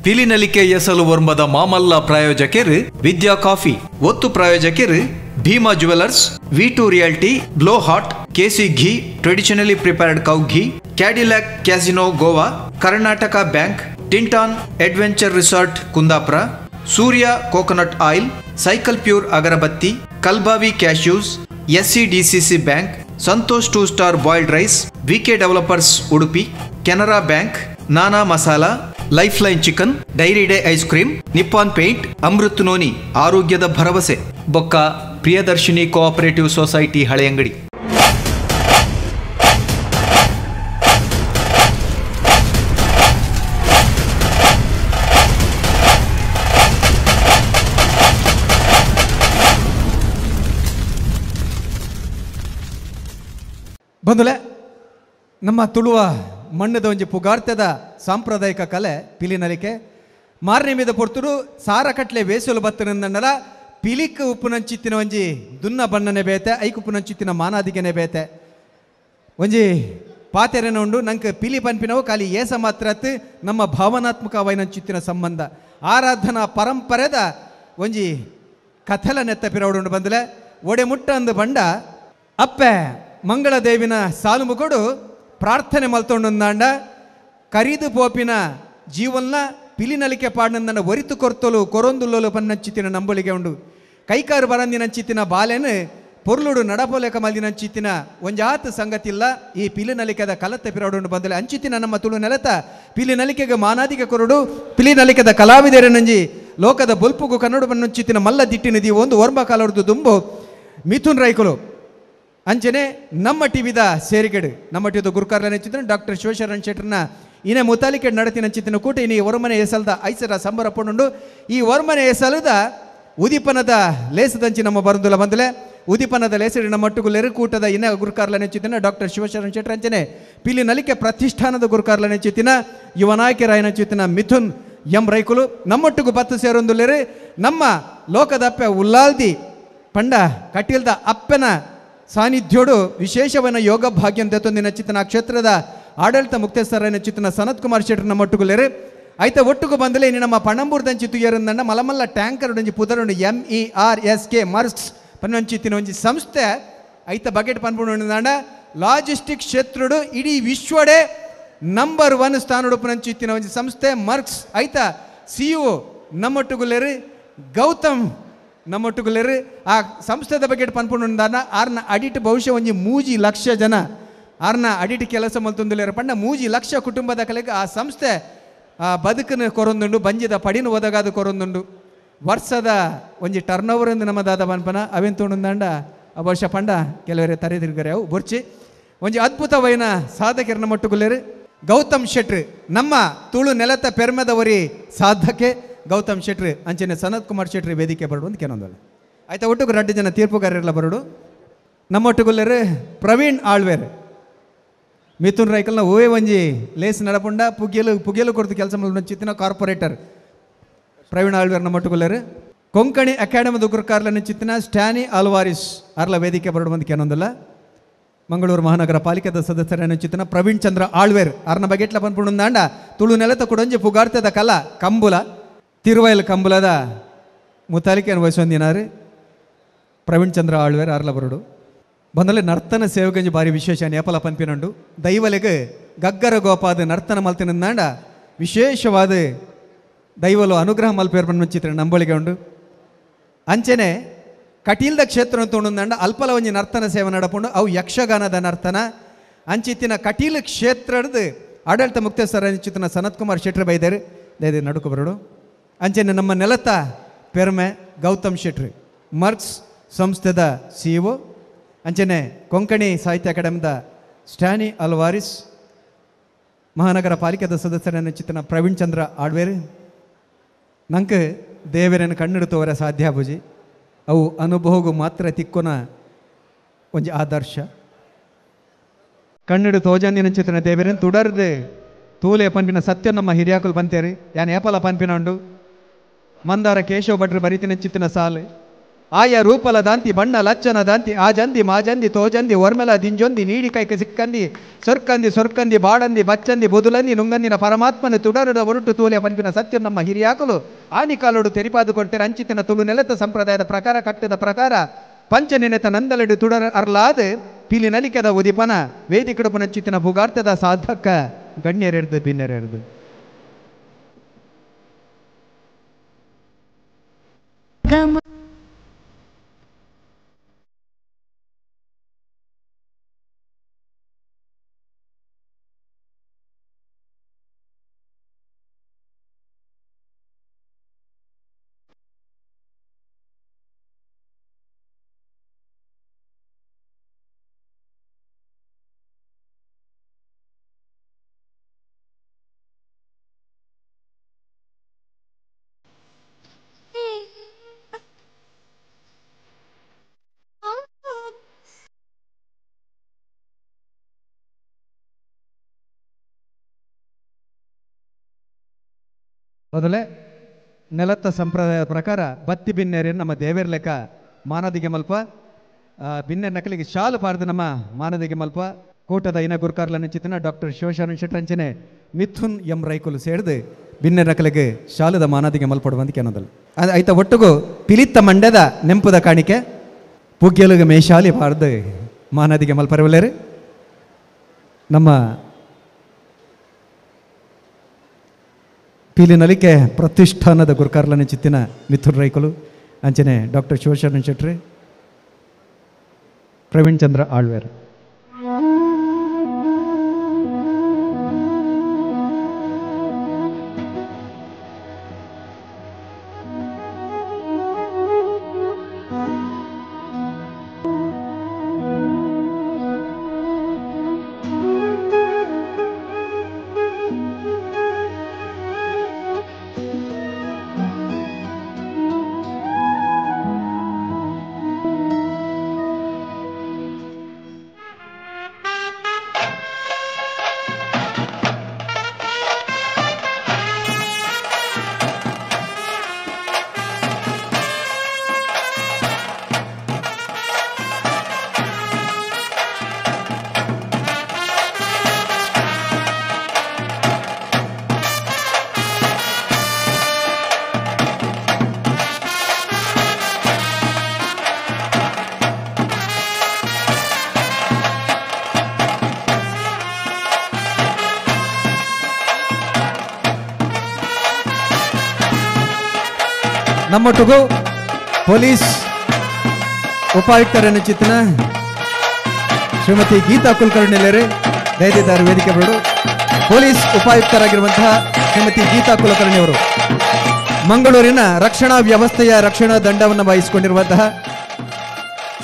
Pilinalike ಎಸಲು ವರ್ಮದ ಮಾಮಲ್ಲ ಪ್ರಾಯೋಜಕರು ವಿದ್ಯಾ coffee, ಒತ್ತು ಪ್ರಾಯೋಜಕರು Bhima jewellers, V2 realty, blow hot, KC ghee, traditionally prepared cow ghee, Cadillac casino Goa, Karnataka bank, Tinton adventure resort Kundapura, Surya coconut oil, cycle pure agarbatti, Kalbavi cashews, SCDCC bank, Santosh 2 star boiled rice, VK developers Udupi, Canara bank, Nana masala, life line chicken, dairy day ice cream, Nippon paint, Amrut noni, ಆರೋಗ್ಯದ ಭರವಸೆ, ಬೊಕ್ಕ Priyadarshini cooperative society Haleyangadi. ಬಂಧುಲೆ, ನಮ್ಮ ತುಳುವ ಮಣ್ಣದ ಒಂಜಿ ಪುಗಾರ್ತದ ಸಾಂಪ್ರದಾಯಿಕ ಕಲೆ ಪಿಲಿನಲಿಕೆ. ಮಾರನೆಮಿದ ಪೊರ್ತುಡು ಸಾರಕಟ್ಲೆ ವೇಸಲು ಬತ್ತನಂದಲ್ಲ ಪಿಲಿಕ್ ಉಪ್ಪುನಂಚಿತ್ತಿನ ಒಂಜಿ ದುನ್ನ ಬಣ್ಣನೆ ಬೇತೆ, ಐಕ್ ಉಪ್ಪುನಂಚಿತ್ತಿನ ಮಾನಾದಿಗೆನೆ ಬೇತೆ. ಒಂಜಿ ಪಾತೆರೆನ ಉಂಡು ನಂಗೆ ಪಿಲಿ ಪನ್ಪಿನವು ಖಾಲಿ ಏಸ ಮಾತ್ರತ್ ನಮ್ಮ ಭಾವನಾತ್ಮಕ ವೈನಂಚಿತ್ತಿನ ಸಂಬಂಧ ಆರಾಧನಾ ಪರಂಪರೆದ ಒಂಜಿ ಕಥಲ ನೆತ್ತ ಪಿರವಡುಂಡು. ಬಂದಲೆ ಒಡೆ ಮುಟ್ಟ ಅಂದು ಬಂಡ ಅಪ್ಪೆ ಮಂಗಳದೇವಿನ ಸಾಲು ಮುಕೊಡು ಪ್ರಾರ್ಥನೆ ಮಲ್ತೊಂಡಂದಾಂಡ ಕರಿದು ಪೋಪಿನ ಜೀವನ ಪಿಲಿನಲಿಕೆ ಪಾಡನಂದನ ಒರಿತು ಕೊರ್ತಲು ಕೊರೊಂದುಲ್ಲೋಲು ಪನ್ನಂಚಿತ್ತಿನ ನಂಬಳಿಗೆ ಉಂಡು. ಕೈಕಾರು ಬರಂದಿನಂಚಿತ್ತಿನ ಬಾಲೆನು ಪೊರ್ಲುಡು ನಡಪೋಲೆಕ ಮಲ್ದಿನಂಚಿತ್ತಿನ ಒಂಜಾತ್ ಸಂಗತಿಲ್ಲ ಈ ಪಿಲಿನಲಿಕೆದ ಕಲತ್ತ ಪಿರವಡುಂಡು. ಬಂದಲೆ ಅಂಚಿತ್ತಿನ ನಮ್ಮ ತುಳು ನೆಲತ ಪಿಲಿನಲಿಕೆಗೆ ಮಾನಾದಿಗೆ ಕೊರಡು ಪಿಲಿನಲಿಕೆದ ಕಲಾವಿದರನಂಜಿ ಲೋಕದ ಬೊಲ್ಪುಗು ಕನ್ನಡ ಬನ್ನಂಚಿತ್ತಿನ ಮಲ್ಲ ದಿಟ್ಟಿನ ದೀವು ಒಂದು ಒರ್ಂಬ ಕಾಲೊಡ್ದು ದುಂಬು ಮಿಥುನ್ ರೈಕುಲು. ಅಂಚನೆ ನಮ್ಮ ಟಿವಿದ ಸೇರಿಗೆಡು ನಮ್ಮ ಟಿವಿದ ಗುರುಕಾರ್ಲ ನೆಚ್ಚಿದ್ರು ಡಾಕ್ಟರ್ ಶಿವಶರಣ್ ಶೆಟ್ಟರ್ನ ಇನೇ ಮುತಾಲಿಕೆ ನಡತಿನ ಚಿತ್ತಿನ ಕೂಟ ಇನಿ ಹೊರಮನೆ ಎಸಲ್ದ ಐಸರ ಸಂಬರ ಪೊಂಡು. ಈ ಹೊರಮನೆ ಎಸಲದ ಉದೀಪನದ ಲೇಸದಂಚಿ ನಮ್ಮ ಬರಂದುಲ ಬಂದಲೆ ಉದೀಪನದ ಲೇಸಡಿ ನಮ್ಮ ಮಟ್ಟುಗು ಲೆರುಕೂಟದ ಇನ ಗುರುಕಾರ್ಲ ನೆಚ್ಚಿತ್ತಿನ ಡಾಕ್ಟರ್ ಶಿವಶರಣ್ ಶೆಟ್ಟರ್ ಅಂಚನೆ ಪಿಲಿ ನಲಿಕೆ ಪ್ರತಿಷ್ಠಾನದ ಗುರುಕಾರ್ಲ ನೆಚ್ಚಿತ್ತಿನ ಯುವ ನಾಯಕರಾಯನ ಚಿತ್ತಿನ ಮಿಥುನ್ ಎಂ ರೈಕುಲು ನಮ್ಮೊಟ್ಟಿಗೂ ಬತ್ತು ಸೇರೊಂದು ಲೆರು ನಮ್ಮ ಲೋಕದ ಅಪ್ಪೆ ಉಲ್ಲಾಲ್ದಿ ಪಂಡ ಕಟೀಲ್ದ ಅಪ್ಪನ ಸಾನ್ನಿಧ್ಯೋಡು ವಿಶೇಷವನ್ನ ಯೋಗ ಭಾಗ್ಯ ತೆತ್ತೊಂದಿನ ಚಿತ್ತನ ಕ್ಷೇತ್ರದ ಆಡಳಿತ ಮುಕ್ತೇಶ್ವರನ ಚಿತ್ತನ ಸನತ್ ಕುಮಾರ್ ಶೆಟ್ಟರ್ನ ಮಟ್ಟುಗುಲೇರು. ಐತ ಒಟ್ಟುಗು ಬಂದಲೇ ಇನ್ನು ನಮ್ಮ ಪಣಂಬೂರ್ದಂಚಿ ತುಯರಂದಣ್ಣ ಮಲಮಲ್ಲ ಟ್ಯಾಂಕರ್ ಒಂಜಿ ಪುದರುಂಡು MERSK ಮರ್ಸ್ ಪನ್ನೊಂಚಿತ್ತಿನ ಒಂಜಿ ಸಂಸ್ಥೆ ಐತ ಬಕೆಟ್ ಪನ್ಪುಂಡ ಲಾಜಿಸ್ಟಿಕ್ ಕ್ಷೇತ್ರಡು ಇಡೀ ವಿಶ್ವಡೇ ನಂಬರ್ 1 ಸ್ಥಾನಡು ಪನಂಚಿತ್ತಿನ ಒಂಜಿ ಸಂಸ್ಥೆ ಮರ್ಕ್ಸ್. ಐತ CEO ನಮ್ಮೊಟ್ಟುಗುಲೇರು ಗೌತಮ್ ನಮ್ಮೊಟ್ಟುಗುಲೇರು. ಆ ಸಂಸ್ಥೆದ ಬಗ್ಗೆ ಪನ್ಪುಂಡ ಆರ್ನ ಅಡಿಟ್ ಬಹುಶಃ ಒಂಜಿ 3 ಲಕ್ಷ ಜನ ಆರ್ನ ಅಡಿಟ್ ಕೆಲಸ ಮಲ್ತೊಂದುಲೇರು ಪಂಡ 3 ಲಕ್ಷ ಕುಟುಂಬದ ಕಲೆಗೆ ಆ ಸಂಸ್ಥೆ ಆ ಬದುಕನ್ನು ಕೊರೊಂದುಂಡು, ಬಂಜಿದ ಪಡಿನ ಒದಗಾದ ಕೊರೊಂದುಂಡು. ವರ್ಷದ ಒಂಜಿ ಟರ್ನ್ ಓವರ್ ಎಂದು ನಮ್ಮದಾದ ಪನ್ಪನ ಅವೇನು ತೋಂಡಂದಾಂಡ ಆ ವರ್ಷ ಪಂಡ ಕೆಲವರೇ ತರೆದಿರ್ಗರೆ ಅವು ಬೊರ್ಚಿ ಒಂಜಿ ಅದ್ಭುತವೈನ ಸಾಧಕರನ್ನ ಮಟ್ಟುಗುಲೇರು ಗೌತಮ್ ಶೆಟ್ರು ನಮ್ಮ ತುಳು ನೆಲತ ಪೆರ್ಮೆದವರಿ ಸಾಧಕೆ ಗೌತಮ್ ಶೆಟ್ರು ಅಂಚನೆ ಸನತ್ ಕುಮಾರ್ ಶೆಟ್ರು ವೇದಿಕೆ ಬರಡು ಅಂತ ಕೆನೊಂದಲ್ಲ. ಆಯ್ತಾ ಒಟ್ಟುಗು 2 ಜನ ತೀರ್ಪುಗಾರರೆಲ್ಲ ಬರಡು. ನಮ್ಮೊಟ್ಟುಗುಲ್ಲೇರು ಪ್ರವೀಣ್ ಆಳ್ವೇರ್ ಮಿಥುನ್ ರೈಕಲ್ನ ಓವೇ ಒಂಜಿ ಲೇಸ್ ನಡಪುಂಡ ಪುಗ್ಗೆಲು ಪುಗ್ಗೆಲು ಕೊಡ್ತು ಕೆಲಸ ಚಿತ್ತಿನ ಕಾರ್ಪೊರೇಟರ್ ಪ್ರವೀಣ್ ಆಳ್ವೇರ್ ನಮ್ಮೊಟ್ಟುಗುಲ್ಲೇರು. ಕೊಂಕಣಿ ಅಕಾಡೆಮಿದ ಗುರುಕಾರ್ಲನ ಚಿತ್ತಿನ ಸ್ಟ್ಯಾನಿ ಆಲ್ವಾರಿಸ್ ಅರ್ಲ ವೇದಿಕೆ ಬರಡು ಅಂತ ಕೆನೊಂದಲ್ಲ. ಮಂಗಳೂರು ಮಹಾನಗರ ಪಾಲಿಕೆದ ಸದಸ್ಯರನ್ನು ಚಿತ್ತಿನ ಪ್ರವೀಣ್ ಚಂದ್ರ ಆಳ್ವೇರ್ ಅರ್ನ ಬಗೆಟ್ಲ ಪನ್ಪುಂಡಾಂಡ ತುಳು ನೆಲತ ಕೊಡೊಂಜಿ ಪುಗಾರ್ತದ ಕಲಾ ಕಂಬುಲ ತಿರುವೈಲ್ ಕಂಬುಲದ ಮುತಾಲಿಕೆಯನ್ನು ವಹಿಸೊಂದಿನಾರು ಪ್ರವೀಣ್ ಚಂದ್ರ ಆಳ್ವೇರ್ ಅರ್ಲ ಬರಡು. ಬಂದಲ್ಲಿ ನರ್ತನ ಸೇವಕಂಜಿ ಭಾರಿ ವಿಶೇಷ ನೇಪಲ ಪನ್ಪಿನಂಡು ದೈವಲೆಗೆ ಗಗ್ಗರ ಗೋಪಾದ ನರ್ತನ ಮಲ್ತಿನಂದಾಂಡ ವಿಶೇಷವಾದ ದೈವಲು ಅನುಗ್ರಹ ಮಲ್ಪೇರ್ ಚಿತ್ರ ನಂಬಳಿಗೆ ಉಂಡು. ಅಂಚನೆ ಕಟೀಲ್ದ ಕ್ಷೇತ್ರ ತೋಂಡಂದಾಂಡ ಅಲ್ಪಲ ಒಂಜಿ ನರ್ತನ ಸೇವೆ ನಡಪುಂಡು ಅವು ಯಕ್ಷಗಾನದ ನರ್ತನ. ಅಂಚಿತ್ತಿನ ಕಟೀಲ್ ಕ್ಷೇತ್ರದ ಆಡಳಿತ ಮುಕ್ತೇಶ್ವರ ಚಿತ್ರನ ಸನತ್ ಕುಮಾರ್ ಶೆಟ್ರು ಬೈದರು ದಯದ ನಡುಕು ಬರಡು. ಅಂಚನೆ ನಮ್ಮ ನೆಲತ ಪೆರ್ಮೆ ಗೌತಮ್ ಶೆಟ್ರು ಮರ್ಕ್ಸ್ ಸಂಸ್ಥೆದ CEO ಅಂಚನೆ ಕೊಂಕಣಿ ಸಾಹಿತ್ಯ ಅಕಾಡೆಮಿದ ಸ್ಟ್ಯಾನಿ ಅಲ್ವಾರಿಸ್ ಮಹಾನಗರ ಪಾಲಿಕೆದ ಸದಸ್ಯರನ್ನು ಚಿತ್ರನ ಪ್ರವೀಣ್ ಚಂದ್ರ ಆಡ್ವೇರು. ನಂಗೆ ದೇವರನ್ನು ಕಣ್ಣಿಡು ತೋರ ಸಾಧ್ಯ ಬುಜಿ ಅವು ಅನುಭವಗೂ ಮಾತ್ರ ತಿಕ್ಕೊನ ಒಂಜಿ ಆದರ್ಶ. ಕಣ್ಣಿಡು ತೋಜಂದಿನ ಚಿತ್ರನ ದೇವರನ್ನು ತುಡರ್ದು ತೂಲೆ ಪನ್ಪಿನ ಸತ್ಯ ನಮ್ಮ ಹಿರಿಯಾಕುಲು ಬಂತೇರಿ ಯಾನ್ ಏಪಲ ಪನ್ಪಿನ ಉಂಡು. ಮಂದಾರ ಕೇಶವ ಭಟ್ರು ಬರಿತಿನ ಚಿತ್ತಿನ ಸಾಲು ಆಯ ರೂಪಲ ದಾಂತಿ ಬಣ್ಣ ಲಚ್ಚನ ದಾಂತಿ ಆ ಜಂದಿ ಮಾಜಂದಿ ತೋಜಂದಿ ಒರ್ಮೆಲ ದಿಂಜೊಂದಿ ನೀಡಿ ಕೈಕ ಸಿಕ್ಕಂದಿ ಸೊರ್ಕಂದಿ ಸೊರ್ಕಂದಿ ಬಾಡಂದಿ ಬಚ್ಚಂದಿ ಬೊದುಲಂದಿ ನುಂಗಂದಿನ ಪರಮಾತ್ಮನ ತುಡರುಡ ಒರಟು ತೂಲೆ ಪನ್ಪಿನ ಸತ್ಯ ನಮ್ಮ ಹಿರಿಯಾಕಲು ಆನಿಕಾಲೋಡು ತೆರಿಪಾದು ಕೊಡ್ತಾರೆ. ಅಂಚಿತಿನ ತುಳು ನೆಲತ ಸಂಪ್ರದಾಯದ ಪ್ರಕಾರ ಕಟ್ಟದ ಪ್ರಕಾರ ಪಂಚ ನೆನೆತ ನಂದಲಡು ತುಡರ ಅರ್ಲಾದ ಪಿಲಿ ನಲಿಕೆದ ಉದಿಪನ ವೇದಿಕಡುಪನಂಚಿತಿನ ಭೂಗಾರ್ಥದ ಸಾಧಕ ಗಣ್ಯರೆರ್ದು ಬಿನ್ನೆರೆರ್ದು. ಮೊದಲೇ ನೆಲತ್ತ ಸಂಪ್ರದಾಯದ ಪ್ರಕಾರ ಬತ್ತಿ ಬಿನ್ನೇರಿನ ನಮ್ಮ ದೇವೇರ್ ಲೆಕ್ಕ ಮಾನದಿಗೆ ಮಲ್ಪ ಬಿನ್ನೆ ನಕಲಿಗೆ ಶಾಲು ಪಾರ್ದು ನಮ್ಮ ಮಾನದಿಗೆ ಮಲ್ಪ ಕೋಟದ ಇನ ಗುರುಕಾರ್ಲ ನಿಂಚಿತನ ಡಾಕ್ಟರ್ ಶಿವಶರಣ ಶೆಟ್ಟಂಚನೆ ಮಿಥುನ್ ಎಂ ರೈಕುಲು ಸೇರಿದು ಬಿನ್ನೆ ನಕಲಿಗೆ ಶಾಲದ ಮಾನದಿಗೆ ಮಲ್ಪಡುವಂತ ಕೆನದಲ್ಲ. ಐತ ಒಟ್ಟಿಗೂ ಪಿಲಿತ್ತ ಮಂಡ್ಯದ ನೆಂಪುದ ಕಾಣಿಕೆ ಪುಗ್ಗೆಲುಗೆ ಮೇಶಾಲಿ ಪಾರ್ದು ಮಾನದಿಗೆ ಮಲ್ಪರವಲ್ಲೇರು ನಮ್ಮ ಪೀಲಿನಲಿಕೆ ಪ್ರತಿಷ್ಠಾನದ ಗುರುಕಾರ್ಲನೆ ಚಿತ್ತಿನ ಮಿಥುನ್ ರೈಕುಲು ಅಂಚನೆ ಡಾಕ್ಟರ್ ಶಿವಶರಣ ಶೆಟ್ರಿ ಪ್ರವೀಣ್ ಚಂದ್ರ ಆಳ್ವೇರ್. ನಮ್ಮೊಟ್ಟಿಗೂ ಪೊಲೀಸ್ ಉಪಾಯುಕ್ತರನ್ನು ಚಿತ್ತಿನ ಶ್ರೀಮತಿ ಗೀತಾ ಕುಲಕರ್ಣಿಯರೇ ದಯದಿದ್ದಾರೆ ವೇದಿಕೆ ಬರಡು. ಪೊಲೀಸ್ ಉಪಾಯುಕ್ತರಾಗಿರುವಂತಹ ಶ್ರೀಮತಿ ಗೀತಾ ಕುಲಕರ್ಣಿ ಅವರು ಮಂಗಳೂರಿನ ರಕ್ಷಣಾ ವ್ಯವಸ್ಥೆಯ ರಕ್ಷಣಾ ದಂಡವನ್ನು ವಹಿಸಿಕೊಂಡಿರುವಂತಹ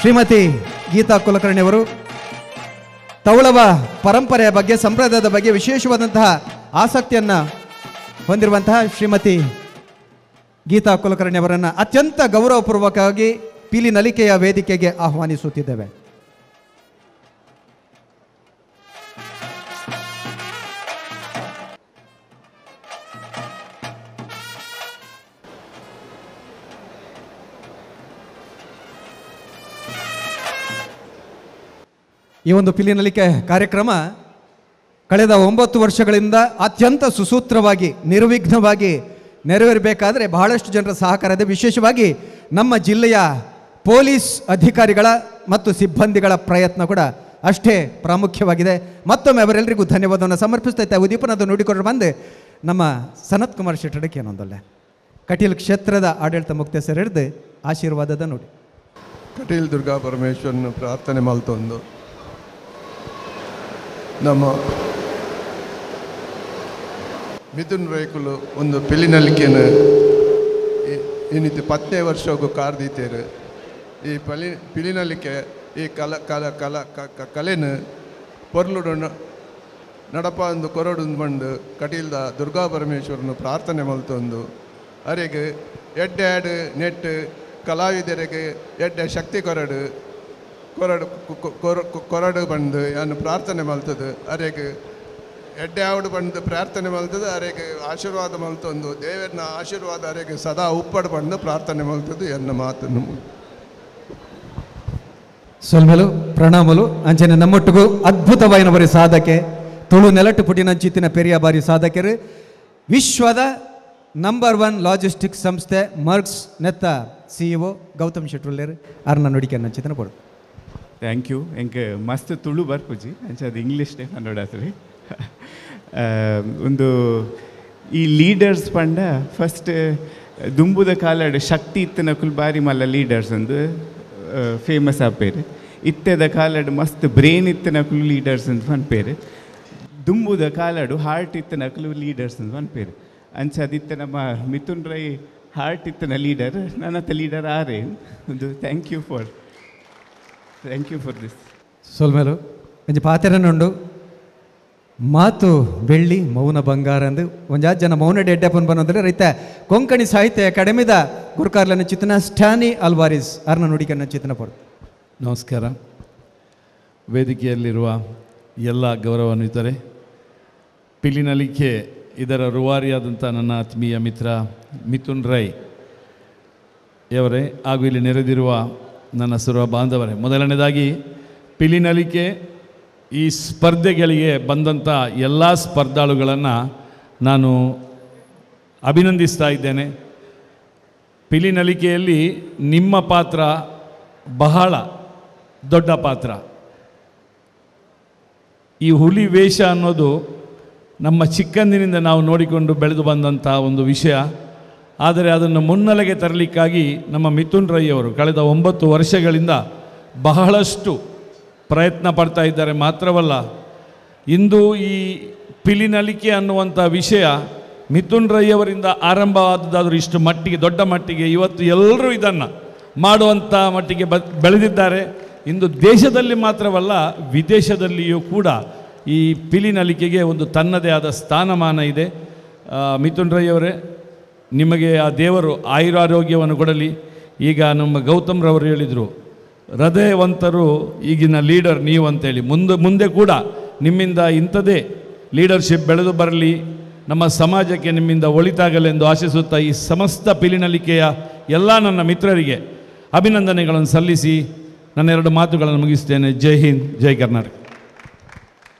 ಶ್ರೀಮತಿ ಗೀತಾ ಕುಲಕರ್ಣಿ ಅವರು ತೌಳವ ಪರಂಪರೆಯ ಬಗ್ಗೆ ಸಂಪ್ರದಾಯದ ಬಗ್ಗೆ ವಿಶೇಷವಾದಂತಹ ಆಸಕ್ತಿಯನ್ನು ಹೊಂದಿರುವಂತಹ ಶ್ರೀಮತಿ ಗೀತಾ ಕುಲಕರ್ಣಿ ಅವರನ್ನು ಅತ್ಯಂತ ಗೌರವಪೂರ್ವಕವಾಗಿ ಪೀಲಿ ನಲಿಕೆಯ ವೇದಿಕೆಗೆ ಆಹ್ವಾನಿಸುತ್ತಿದ್ದೇವೆ. ಈ ಒಂದು ಪಿಲಿ ನಲಿಕೆ ಕಾರ್ಯಕ್ರಮ ಕಳೆದ 9 ವರ್ಷಗಳಿಂದ ಅತ್ಯಂತ ಸುಸೂತ್ರವಾಗಿ ನಿರ್ವಿಘ್ನವಾಗಿ ನೆರವೇರಬೇಕಾದರೆ ಬಹಳಷ್ಟು ಜನರ ಸಹಕಾರ ಇದೆ. ವಿಶೇಷವಾಗಿ ನಮ್ಮ ಜಿಲ್ಲೆಯ ಪೊಲೀಸ್ ಅಧಿಕಾರಿಗಳ ಮತ್ತು ಸಿಬ್ಬಂದಿಗಳ ಪ್ರಯತ್ನ ಕೂಡ ಅಷ್ಟೇ ಪ್ರಾಮುಖ್ಯವಾಗಿದೆ. ಮತ್ತೊಮ್ಮೆ ಅವರೆಲ್ಲರಿಗೂ ಧನ್ಯವಾದವನ್ನು ಸಮರ್ಪಿಸ್ತಾ ಇದ್ದೆ. ಉದೀಪನದ ನುಡಿಕೊಂಡು ಬಂದು ನಮ್ಮ ಸನತ್ ಕುಮಾರ್ ಶೆಟ್ಟಡಕ್ಕೆ ಏನೊಂದಲ್ಲ ಕಟೀಲ್ ಕ್ಷೇತ್ರದ ಆಡಳಿತ ಮುಕ್ತೇಸರಿಡ್ದು ಆಶೀರ್ವಾದದ ನುಡಿ. ಕಟೀಲ್ ದುರ್ಗಾ ಪರಮೇಶ್ವರನ ಪ್ರಾರ್ಥನೆ ಮಲ್ತೊಂದು ನಮ್ಮ ಮಿಥುನ್ ರೈಕುಲು ಒಂದು ಪಿಲಿನಲಿಕೆನ ಇನ್ನಿತ್ತು 10ನೇ ವರ್ಷಕ್ಕೂ ಕಾರ್ದೀತೇರು. ಈ ಪಿಲಿನಲಿಕೆ ಈ ಕಲ ಕಲ ಕಲ ಕಲೆನ ಪೊರ್ಲುಡು ನಡಪ ಒಂದು ಕೊರಡು ಬಂದು ಕಟೀಲ್ದ ದುರ್ಗಾ ಪರಮೇಶ್ವರನು ಪ್ರಾರ್ಥನೆ ಮಲ್ತೊಂದು ಅರೆಗೆ ಎಡ್ಡೆ ಆಡು ನೆಟ್ಟು ಕಲಾವಿದರಿಗೆ ಎಡ್ಡೆ ಶಕ್ತಿ ಕೊರಡು ಕೊರಡು ಕೊರಡು ಬಂದು ಯಾನು ಪ್ರಾರ್ಥನೆ ಮಲ್ತದು ಅರೆಗೆ ಎಡ್ಡೆ ಆವಡು ಬಂದು ಪ್ರಾರ್ಥನೆ ಮಲ್ತದು ಅರೆಗೆ ಆಶೀರ್ವಾದ ಮಲ್ತೊಂದು ದೇವರನ್ನ ಆಶೀರ್ವಾದ ಅರೆಗೆ ಸದಾ ಉಪ್ಪಡು ಬಂದು ಪ್ರಾರ್ಥನೆ ಮಲ್ತದು ಎನ್ನ ಮಾತನ್ನು. ಸೊಲ್ಮೆಲು ಪ್ರಣಾಮಲು ಅಂಚನೆ ನಮ್ಮೊಟ್ಟಿಗೂ ಅದ್ಭುತವಾಯಿನ ಬರಿ ಸಾಧಕೆ ತುಳು ನೆಲಟ್ಟು ಪುಟಿನಂಚಿತ್ತಿನ ಪೆರಿಯ ಬಾರಿ ಸಾಧಕರು ವಿಶ್ವದ ನಂಬರ್ 1 ಲಾಜಿಸ್ಟಿಕ್ ಸಂಸ್ಥೆ ಮರ್ಕ್ಸ್ ನೆತ್ತ ಸಿಇಒ ಗೌತಮ್ ಶೆಟ್ರುಲ್ಲೇರ್ ಅರ್ನ ನುಡಿಕೆ ನಂಚಿತನ ಕೊಡು. Thank you. ಎಂಕ್ ಮಸ್ತ್ ತುಳು ಬರ್ಪುಜಿ ಅಂಚ ಅದು ಇಂಗ್ಲೀಷ್ ಡೇ ಪನ್ನೋಡಾತ್ರಿ. ಒಂದು ಈ ಲೀಡರ್ಸ್ ಪಂಡ ಫಸ್ಟ್ ದುಂಬುದ ಕಾಲಡ್ ಶಕ್ತಿ ಇತ್ತಿನಕುಲು ಬಾರಿ ಮಲ್ಲ ಲೀಡರ್ಸ್ ಒಂದು ಫೇಮಸ್ ಆಪೇರು. ಇತ್ತೆದ ಕಾಲಡ್ ಮಸ್ತ್ ಬ್ರೇನ್ ಇತ್ತಿನಕುಲು ಲೀಡರ್ಸ್ ಅಂತ ಪನ್ಪೇರು. ದುಂಬುದ ಕಾಲಡು ಹಾರ್ಟ್ ಇತ್ತಿನಕುಲು ಲೀಡರ್ಸ್ ಅಂತ ಪನ್ಪೇರು. ಅಂಚ ಅದಿತ್ತೆ ನಮ್ಮ ಮಿಥುನ್ ರೈ ಹಾರ್ಟ್ ಇತ್ತಿನ ಲೀಡರ್, ನನ್ನತ್ತ ಲೀಡರ್ ಆರೆ. ಒಂದು thank you for this. ಸೊಲ್ಮೇಲು ಒಂಜಿ ಪಾತೆರನುಂಡು, ಮಾತು ಬೆಳ್ಳಿ ಮೌನ ಬಂಗಾರ ಅಂದು ಒಂಜಾತ್ ಜನ ಮೌನ ಡೆಡ್ಡಪ್ಪನ್ ಬಂದ್ರೆ ರೈತ ಕೊಂಕಣಿ ಸಾಹಿತ್ಯ ಅಕಾಡೆಮಿದ ಗುರುಕಾರ್ಲನ ಚಿತ್ತನ ಸ್ಟ್ಯಾನಿ ಅಲ್ವಾರಿಸ್ ಅರ್ನ ನುಡಿಕನ್ನ ಚಿತ್ತನ ಪೊಡು. ನಮಸ್ಕಾರ. ವೇದಿಕೆಯಲ್ಲಿರುವ ಎಲ್ಲ ಗೌರವಾನ್ವಿತರೆ, ಪಿಲಿನಲಿಕೆ ಇದರ ರೂವಾರಿಯಾದಂಥ ನನ್ನ ಆತ್ಮೀಯ ಮಿತ್ರ ಮಿಥುನ್ ರೈ ಯವರೇ ಹಾಗೂ ಇಲ್ಲಿ ನೆರೆದಿರುವ ನನ್ನ ಸರ್ವ ಬಾಂಧವರೇ, ಮೊದಲನೇದಾಗಿ ಪಿಲಿನಲಿಕೆ ಈ ಸ್ಪರ್ಧೆಗಳಿಗೆ ಬಂದಂಥ ಎಲ್ಲ ಸ್ಪರ್ಧಾಳುಗಳನ್ನು ನಾನು ಅಭಿನಂದಿಸ್ತಾ ಇದ್ದೇನೆ. ಪಿಲಿನಲಿಕೆಯಲ್ಲಿ ನಿಮ್ಮ ಪಾತ್ರ ಬಹಳ ದೊಡ್ಡ ಪಾತ್ರ. ಈ ಹುಲಿ ವೇಷ ಅನ್ನೋದು ನಮ್ಮ ಚಿಕ್ಕಂದಿನಿಂದ ನಾವು ನೋಡಿಕೊಂಡು ಬೆಳೆದು ಬಂದಂಥ ಒಂದು ವಿಷಯ. ಆದರೆ ಅದನ್ನು ಮುನ್ನೆಲೆಗೆ ತರಲಿಕ್ಕಾಗಿ ನಮ್ಮ ಮಿಥುನ್ ರೈ ಅವರು ಕಳೆದ 9 ವರ್ಷಗಳಿಂದ ಬಹಳಷ್ಟು ಪ್ರಯತ್ನ ಪಡ್ತಾ ಇದ್ದಾರೆ. ಮಾತ್ರವಲ್ಲ, ಇಂದು ಈ ಪಿಲಿನಲಿಕೆ ಅನ್ನುವಂಥ ವಿಷಯ ಮಿಥುನ್ ರೈ ಅವರಿಂದ ಆರಂಭವಾದದ್ದಾದರೂ ಇಷ್ಟು ಮಟ್ಟಿಗೆ, ದೊಡ್ಡ ಮಟ್ಟಿಗೆ ಇವತ್ತು ಎಲ್ಲರೂ ಇದನ್ನು ಮಾಡುವಂಥ ಮಟ್ಟಿಗೆ ಬೆಳೆದಿದ್ದಾರೆ. ಇಂದು ದೇಶದಲ್ಲಿ ಮಾತ್ರವಲ್ಲ, ವಿದೇಶದಲ್ಲಿಯೂ ಕೂಡ ಈ ಪಿಲಿನಲಿಕೆಗೆ ಒಂದು ತನ್ನದೇ ಆದ ಸ್ಥಾನಮಾನ ಇದೆ. ಮಿಥುನ್ ರೈ ಅವರೇ, ನಿಮಗೆ ಆ ದೇವರು ಆಯುರಾರೋಗ್ಯವನ್ನು ಕೊಡಲಿ. ಈಗ ನಮ್ಮ ಗೌತಮ್ರವರು ಹೇಳಿದರು, ಹೃದಯವಂತರು ಈಗಿನ ಲೀಡರ್ ನೀವು ಅಂತೇಳಿ. ಮುಂದೆ ಕೂಡ ನಿಮ್ಮಿಂದ ಇಂಥದೇ ಲೀಡರ್ಶಿಪ್ ಬೆಳೆದು ಬರಲಿ, ನಮ್ಮ ಸಮಾಜಕ್ಕೆ ನಿಮ್ಮಿಂದ ಒಳಿತಾಗಲೆಂದು ಆಶಿಸುತ್ತಾ ಈ ಸಮಸ್ತ ಪಿಲಿನಲಿಕೆಯ ಎಲ್ಲ ನನ್ನ ಮಿತ್ರರಿಗೆ ಅಭಿನಂದನೆಗಳನ್ನು ಸಲ್ಲಿಸಿ ನನ್ನ 2 ಮಾತುಗಳನ್ನು ಮುಗಿಸ್ತೇನೆ. ಜೈ ಹಿಂದ್, ಜೈ ಕರ್ನಾಟಕ.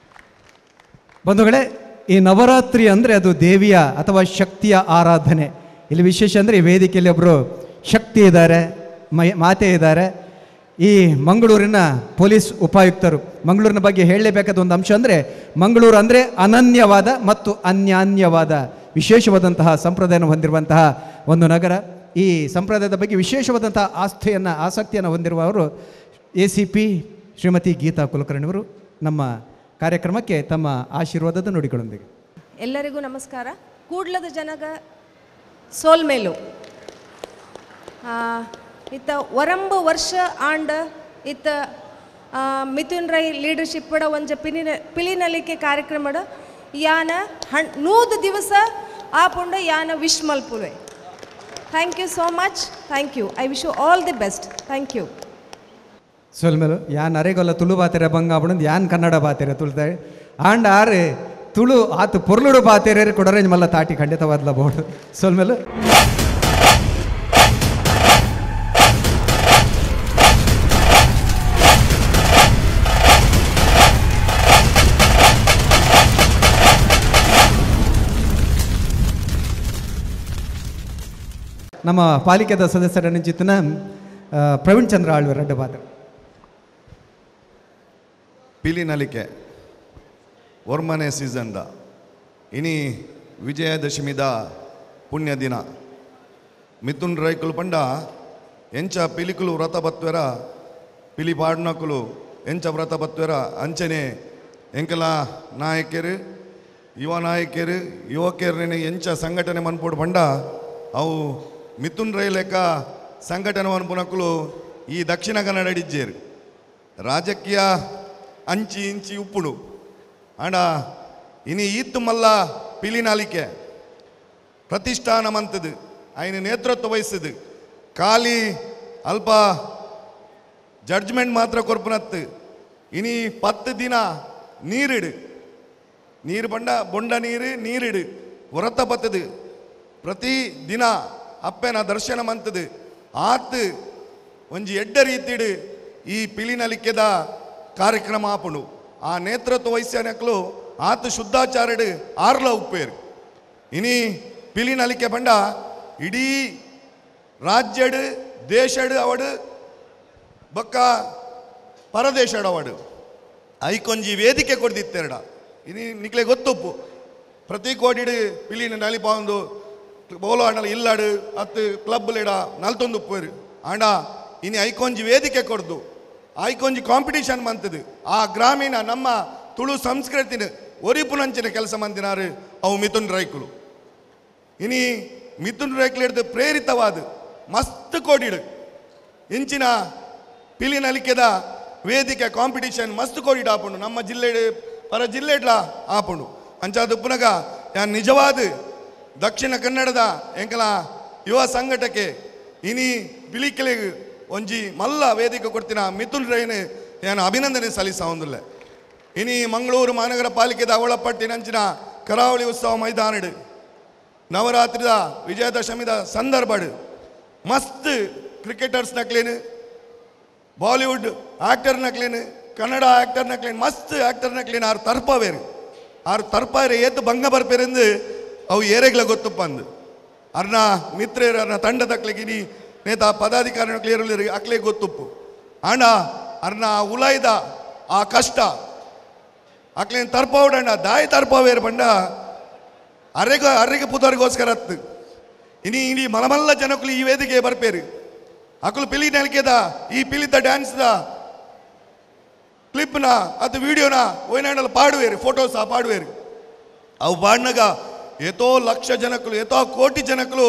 ಬಂಧುಗಳೇ, ಈ ನವರಾತ್ರಿ ಅಂದರೆ ಅದು ದೇವಿಯ ಅಥವಾ ಶಕ್ತಿಯ ಆರಾಧನೆ. ಇಲ್ಲಿ ವಿಶೇಷ ಅಂದರೆ ಈ ವೇದಿಕೆಯಲ್ಲಿ ಒಬ್ಬರು ಶಕ್ತಿ ಇದ್ದಾರೆ, ಮಾತೆ ಇದ್ದಾರೆ. ಈ ಮಂಗಳೂರಿನ ಪೊಲೀಸ್ ಉಪಾಯುಕ್ತರು, ಮಂಗಳೂರಿನ ಬಗ್ಗೆ ಹೇಳಲೇಬೇಕಾದ ಒಂದು ಅಂಶ ಅಂದರೆ ಮಂಗಳೂರು ಅಂದರೆ ಅನನ್ಯವಾದ ಮತ್ತು ಅನ್ಯಾನ್ಯವಾದ ವಿಶೇಷವಾದಂತಹ ಸಂಪ್ರದಾಯವನ್ನು ಹೊಂದಿರುವಂತಹ ಒಂದು ನಗರ. ಈ ಸಂಪ್ರದಾಯದ ಬಗ್ಗೆ ವಿಶೇಷವಾದಂತಹ ಆಸಕ್ತಿಯನ್ನು ಹೊಂದಿರುವವರು ACP Shrimati Geetha ಕುಲಕರ್ಣಿಯವರು ನಮ್ಮ ಕಾರ್ಯಕ್ರಮಕ್ಕೆ ತಮ್ಮ ಆಶೀರ್ವಾದದ ನುಡಿಗಳೊಂದಿಗೆ. ಎಲ್ಲರಿಗೂ ನಮಸ್ಕಾರ. ಕೂಡ್ಲದ ಜನಗ ಸೋಲ್ಮೇಲು ಇತ್ತ ಒರಂಬ ವರ್ಷ ಆಂಡ ಇತ್ತ ಮಿಥುನ್ ರೈ ಲೀಡರ್ಶಿಪ್ ಒಂಜ ಪಿಲಿನಲಿಕೆ ಕಾರ್ಯಕ್ರಮಡ ಯಾನ 100 ದಿವಸ ಆಪುಂಡ ಯಾನ ವಿಶ್ ಮಲ್ಪುವೆ. Thank you so much. Thank you. I wish you all the best. Thank you. ಸೊಲ್ಮೇಲು ಯಾನ್ ಅರೆಗೊಲ್ಲ ತುಳು ಬಾತೆರೆ ಬಂಗ ಆಪುಂಡು, ಯಾನ್ ಕನ್ನಡ ಬಾತೆರೆ ತುಳ್ತಾರೆ ಆಂಡ ಆರೆ ತುಳು ಆತು ಪೊರ್ಲುಡು ಬಾತೆರೆ ಕೊಡರೆ ಮಲ್ಲ ತಾಟಿ ಖಂಡಿತವಾದ್ಲ ಬೋರ್ಡು. ಸೊಲ್ಮೇಲು ನಮ್ಮ ಪಾಲಿಕೆದ ಸದಸ್ಯರ ಚಿತ್ತನ ಪ್ರವೀಣ್ ಚಂದ್ರ ಆಳ್ವ ರೆಡ್ಡ ಪಾತ್ರ. ಪಿಲಿನಲಿಕೆ ಒರ್ಮನೆ ಸೀಸನ್ದ ಇನಿ ವಿಜಯದಶಮಿದ ಪುಣ್ಯ ದಿನ. ಮಿಥುನ್ ರೈಕುಲು ಪಂಡ ಎಂಚ ಪಿಲಿಕುಲು ವ್ರತ ಬತ್ವೆರ, ಪಿಲಿ ಪಾಡ್ನಕುಲು ಎಂಚ ವ್ರತ ಬತ್ವೆರ ಅಂಚನೆ ಎಂಕಲ ನಾಯಕರು ಯುವ ನಾಯಕರು ಯುವಕರನೇ ಎಂಚ ಸಂಘಟನೆ ಮನ್ಪೋಡು ಪಂಡ ಅವು ಮಿಥುನ್ ರೈ ಲೆಕ್ಕ ಸಂಘಟನೆ ಮನ್ಪುನಕುಲು ಈ ದಕ್ಷಿಣ ಕನ್ನಡ ಇಜ್ಜೇರು ರಾಜಕೀಯ ಅಂಚಿ ಇಂಚಿ ಉಪ್ಪುಡು ಆಂಡ ಇನಿ ಈತ್ತು ಮಲ್ಲ ಪಿಲಿನಾಲಿಕೆ ಪ್ರತಿಷ್ಠಾನ ಮಂತದು ಆಯ್ನ ನೇತೃತ್ವ ವಹಿಸಿದು ಖಾಲಿ ಅಲ್ಪ ಜಡ್ಜ್ಮೆಂಟ್ ಮಾತ್ರ ಕೊರ್ಪುನತ್ತು. ಇನಿ 10 ದಿನ ನೀರಿಡು, ನೀರು ಬಂಡ ಬೊಂಡ ನೀರು ನೀರಿಡು ವ್ರತ ಬತ್ತದು ಪ್ರತಿ ದಿನ ಅಪ್ಪೆನ ದರ್ಶನ ಮಂತದು ಆತು ಒಂಜಿ ಎಡ್ಡ ರೀತಿಡು ಈ ಪಿಲಿನಲಿಕೆದ ಕಾರ್ಯಕ್ರಮ ಆಪುಂಡು. ಆ ನೇತೃತ್ವ ವಹಿಸ್ಯನಕ್ಲು ಆತ ಶುದ್ಧಾಚಾರಡು ಆರ್ಲ ಉಪ್ಪೇರು. ಇನಿ ಪಿಲಿನಲಿಕೆ ಪಂಡ ಇಡೀ ರಾಜ್ಯಡು ದೇಶಡು ಅವಡು ಬೊಕ್ಕ ಪರದೇಶಡು ಅವಡು ಐಕೊಂಜಿ ವೇದಿಕೆ ಕೊಡ್ದಿತ್ತೆರಡ. ಇನಿ ನಿಕ್ಲೆ ಗೊತ್ತುಪ್ಪು ಪ್ರತಿ ಕೋಟಿಡು ಪಿಲಿನ ನಲಿಪಾಂದು ಬೋಲೋ ಆಂಡಲ ಇಲ್ಲಾಡು ಅತ್ತು ಕ್ಲಬ್ ಲೇಡ ನಲ್ತೊಂದು ಉಪ್ಪೇರು. ಆಂಡ ಇನಿ ಐಕೊಂಜಿ ವೇದಿಕೆ ಕೊಡ್ದು ಐಕೊಂಜಿ ಕಾಂಪಿಟೇಷನ್ ಮಂತದು ಆ ಗ್ರಾಮೀಣ ನಮ್ಮ ತುಳು ಸಂಸ್ಕೃತಿನ ಒರಿಪುನಂಚಿನ ಕೆಲಸ ಮಂದಿನಾರು ಅವು ಮಿಥುನ್ ರೈಕುಲು. ಇನಿ ಮಿಥುನ್ ರೈಕುಲು ಹಿಡಿದು ಪ್ರೇರಿತವಾದ ಮಸ್ತ್ ಕೋಡಿಡು ಇಂಚಿನ ಪಿಲಿನಲಿಕೆದ ವೇದಿಕೆ ಕಾಂಪಿಟೇಷನ್ ಮಸ್ತ್ ಕೋಡಿಡು ಆಪುಂಡು ನಮ್ಮ ಜಿಲ್ಲೆ ಪರ ಜಿಲ್ಲೆಡ್ಲ ಆಪುಂಡು. ಅಂಚಾದ ಉಪ್ಪುನಗ ಯಾನ್ ನಿಜವಾದ ದಕ್ಷಿಣ ಕನ್ನಡದ ಎಂಕಲ ಯುವ ಸಂಘಟಕ್ಕೆ ಇನಿ ಪಿಲಿಕೆಲೆಗ್ ಒಂಜಿ ಮಲ್ಲ ವೇದಿಕೆ ಕೊಡ್ತಿನ ಮಿಥುನ್ ರೈನ್ ಯಾನ್ ಅಭಿನಂದನೆ ಸಲ್ಲಿಸವುಂದುಲ್ಲೆ. ಇನಿ ಮಂಗಳೂರು ಮಹಾನಗರ ಪಾಲಿಕೆದ ಅವಳಪಟ್ಟಿನಂಚಿನ ಕರಾವಳಿ ಉತ್ಸವ ಮೈದಾನಡು ನವರಾತ್ರಿದ ವಿಜಯದಶಮಿದ ಸಂದರ್ಭಡು ಮಸ್ತ್ ಕ್ರಿಕೆಟರ್ಸ್ ನಕ್ಲೇನು ಬಾಲಿವುಡ್ ಆ್ಯಕ್ಟರ್ ನಕ್ಲೇನು ಕನ್ನಡ ಆ್ಯಕ್ಟರ್ ನಕ್ಲೇನು ಮಸ್ತ್ ಆ್ಯಕ್ಟರ್ ನಕ್ಲೇನು ಆರು ತರ್ಪವೇರು ಆರು ತರ್ಪಾರೆ ಏತು ಭಂಗ ಬರ್ಪೇರೆಂದು ಅವು ಏರೆಗ್ಲ ಗೊತ್ತಪ್ಪ ಅಂದು ಅರ್ನ ಮಿತ್ರೇರು ಅರ್ನ ತಂಡದಕ್ಲಿಗೆ ಇನಿ ನೇತ ಪದಾಧಿಕಾರಿ ನಕ್ಲೇರು ಅಕ್ಲೆ ಗೊತ್ತುಪ್ಪು. ಆಂಡ ಅರ್ನ ಉಲಾಯ್ದ ಆ ಕಷ್ಟ ಅಕ್ಲೇನು ತರ್ಪವಡಂಡ ದಾಯಿ ತರ್ಪವೇರು ಪಂಡ ಅರೆಗ ಅರೆಗೆ ಪುದರ್ಗೋಸ್ಕರ ಅತ್ತು. ಇನಿ ಇನಿ ಮಲಮಲ್ಲ ಜನಕ್ಕಲು ಈ ವೇದಿಕೆ ಬರ್ಪೇರು ಅಕಲು ಪಿಲಿ ನಲಿಕೆದ ಈ ಪಿಲಿತ ಡ್ಯಾನ್ಸ್ದ ಕ್ಲಿಪ್ನ ಅದು ವಿಡಿಯೋನ ಒಯ್ನಾಂಡಲ ಪಾಡುವೇರು ಫೋಟೋಸ ಪಾಡುವೇರು. ಅವು ಪಾಡಿನಾಗ ಏತೋ ಲಕ್ಷ ಜನಕ್ಕಲು ಏತೋ ಕೋಟಿ ಜನಕ್ಕಲು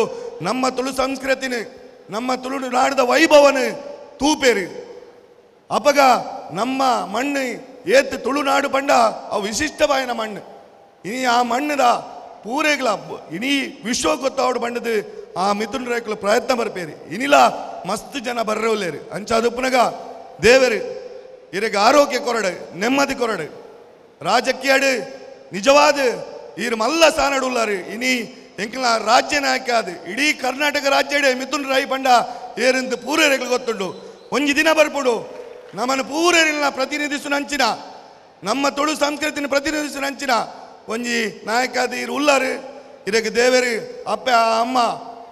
ನಮ್ಮ ತುಳು ಸಂಸ್ಕೃತಿನ ನಮ್ಮ ತುಳು ನಾಡದ ವೈಭವನ ತೂಪೇರು. ಅಪಗ ನಮ್ಮ ಮಣ್ಣು ಏತ್ ತುಳುನಾಡು ಪಂಡ ಅವು ವಿಶಿಷ್ಟವಾಯಿನ ಮಣ್ಣು. ಇನಿ ಆ ಮಣ್ಣದ ಪೂರೆಗ್ಲ ಇಡೀ ವಿಶ್ವ ಗೊತ್ತಾವಡು ಬಂಡದು ಆ ಮಿಥುನ್ ರೈಕುಲು ಪ್ರಯತ್ನ ಬರ್ಪೇರಿ. ಇನಿಲ ಮಸ್ತ್ ಜನ ಬರ್ರವಲ್ಲೇರು. ಅಂಚಾದುಪ್ಪನಗ ದೇವರು ಇರಗ ಆರೋಗ್ಯ ಕೊರಡು ನೆಮ್ಮದಿ ಕೊರಡು ರಾಜಕೀಯಡು ನಿಜವಾದ ಈರು ಮಲ್ಲ ಸಾನಡು ಉಲ್ಲಾರು. ಇನಿ ಎಂಕಲ ರಾಜ್ಯ ನಾಯಕ ಅದು ಇಡೀ ಕರ್ನಾಟಕ ರಾಜ್ಯಡೆ ಮಿಥುನ್ ರೈ ಪಂಡ ಏರಿಂದು ಪೂರೇರೆಗಳು ಗೊತ್ತುಂಡು. ಒಂಜಿ ದಿನ ಬರ್ಪುಡು ನಮ್ಮನ್ನು ಪೂರೇರಿನ ಪ್ರತಿನಿಧಿಸುನಂಚಿನ ನಮ್ಮ ತುಳು ಸಂಸ್ಕೃತಿನ ಪ್ರತಿನಿಧಿಸುನಂಚಿನ ಒಂಜಿ ನಾಯಕ ಅದು ಇರು ಉಲ್ಲಾರು. ಇರಗೆ ದೇವರು ಅಪ್ಪ ಅಮ್ಮ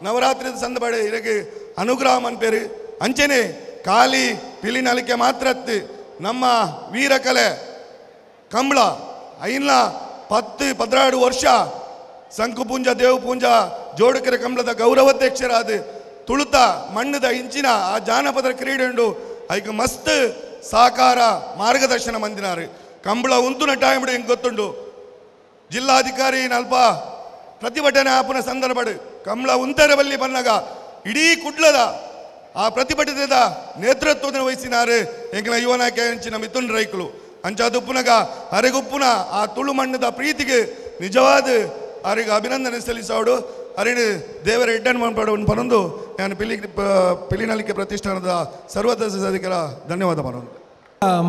ನವರಾತ್ರಿದ ಸಂದಬಡೆ ಇರಗೆ ಅನುಗ್ರಹ ಮನ್ಪೇರು. ಅಂಚೆನೆ ಖಾಲಿ ಪಿಲಿನಲಿಕೆ ಮಾತ್ರ ನಮ್ಮ ವೀರಕಲೆ ಕಂಬಳ ಐನ್ಲ 10 12 ವರ್ಷ ಶಂಕುಪೂಂಜ ದೇವಪೂಂಜ ಜೋಡುಕೆರೆ ಕಂಬಳದ ಗೌರವಾಧ್ಯಕ್ಷರಾದ ತುಳುತ ಮಣ್ಣದ ಇಂಚಿನ ಆ ಜಾನಪದ ಕ್ರೀಡೆ ಉಂಡು ಐಕ ಮಸ್ತ್ ಸಹಕಾರ ಮಾರ್ಗದರ್ಶನ ಮಂದಿನಾರು. ಕಂಬಳ ಉಂತುನ ಟೈಮ್ ಹಿಂಗೆ ಗೊತ್ತುಂಡು ಜಿಲ್ಲಾಧಿಕಾರಿ ನಲ್ಪ ಪ್ರತಿಭಟನೆ ಆಪುನ ಸಂದರ್ಭಡು ಕಂಬಳ ಉಂತರ ಬಲ್ಲಿ ಬನ್ನಾಗ ಇಡೀ ಕುಡ್ಲದ ಆ ಪ್ರತಿಭಟನೆದ ನೇತೃತ್ವದ ವಹಿಸಿನಾರು ಎಂಕಲ ಯುವ ನಾಯಕ ಅಂಚಿನ ಮಿಥುನ್ ರೈಕುಲು. ಅಂಚಾದುಪ್ಪುನಗ ಅರೆಗುಪ್ಪುನ ಆ ತುಳು ಮಣ್ಣದ ಪ್ರೀತಿಗೆ ನಿಜವಾದ ಅರಿಗೆ ಅಭಿನಂದನೆ ಸಲ್ಲಿಸೋಡು. ಅರಿಣು ದೇವರ ಎಡ್ಡನ್ ಪಡವನ್ನು ಪನೊಂದು ನಾನು ಪಿಲಿನಲಿಕೆ ಪ್ರತಿಷ್ಠಾನದ ಸರ್ವಸದಸ್ಯರ ಧನ್ಯವಾದ ಪನೊಂದು.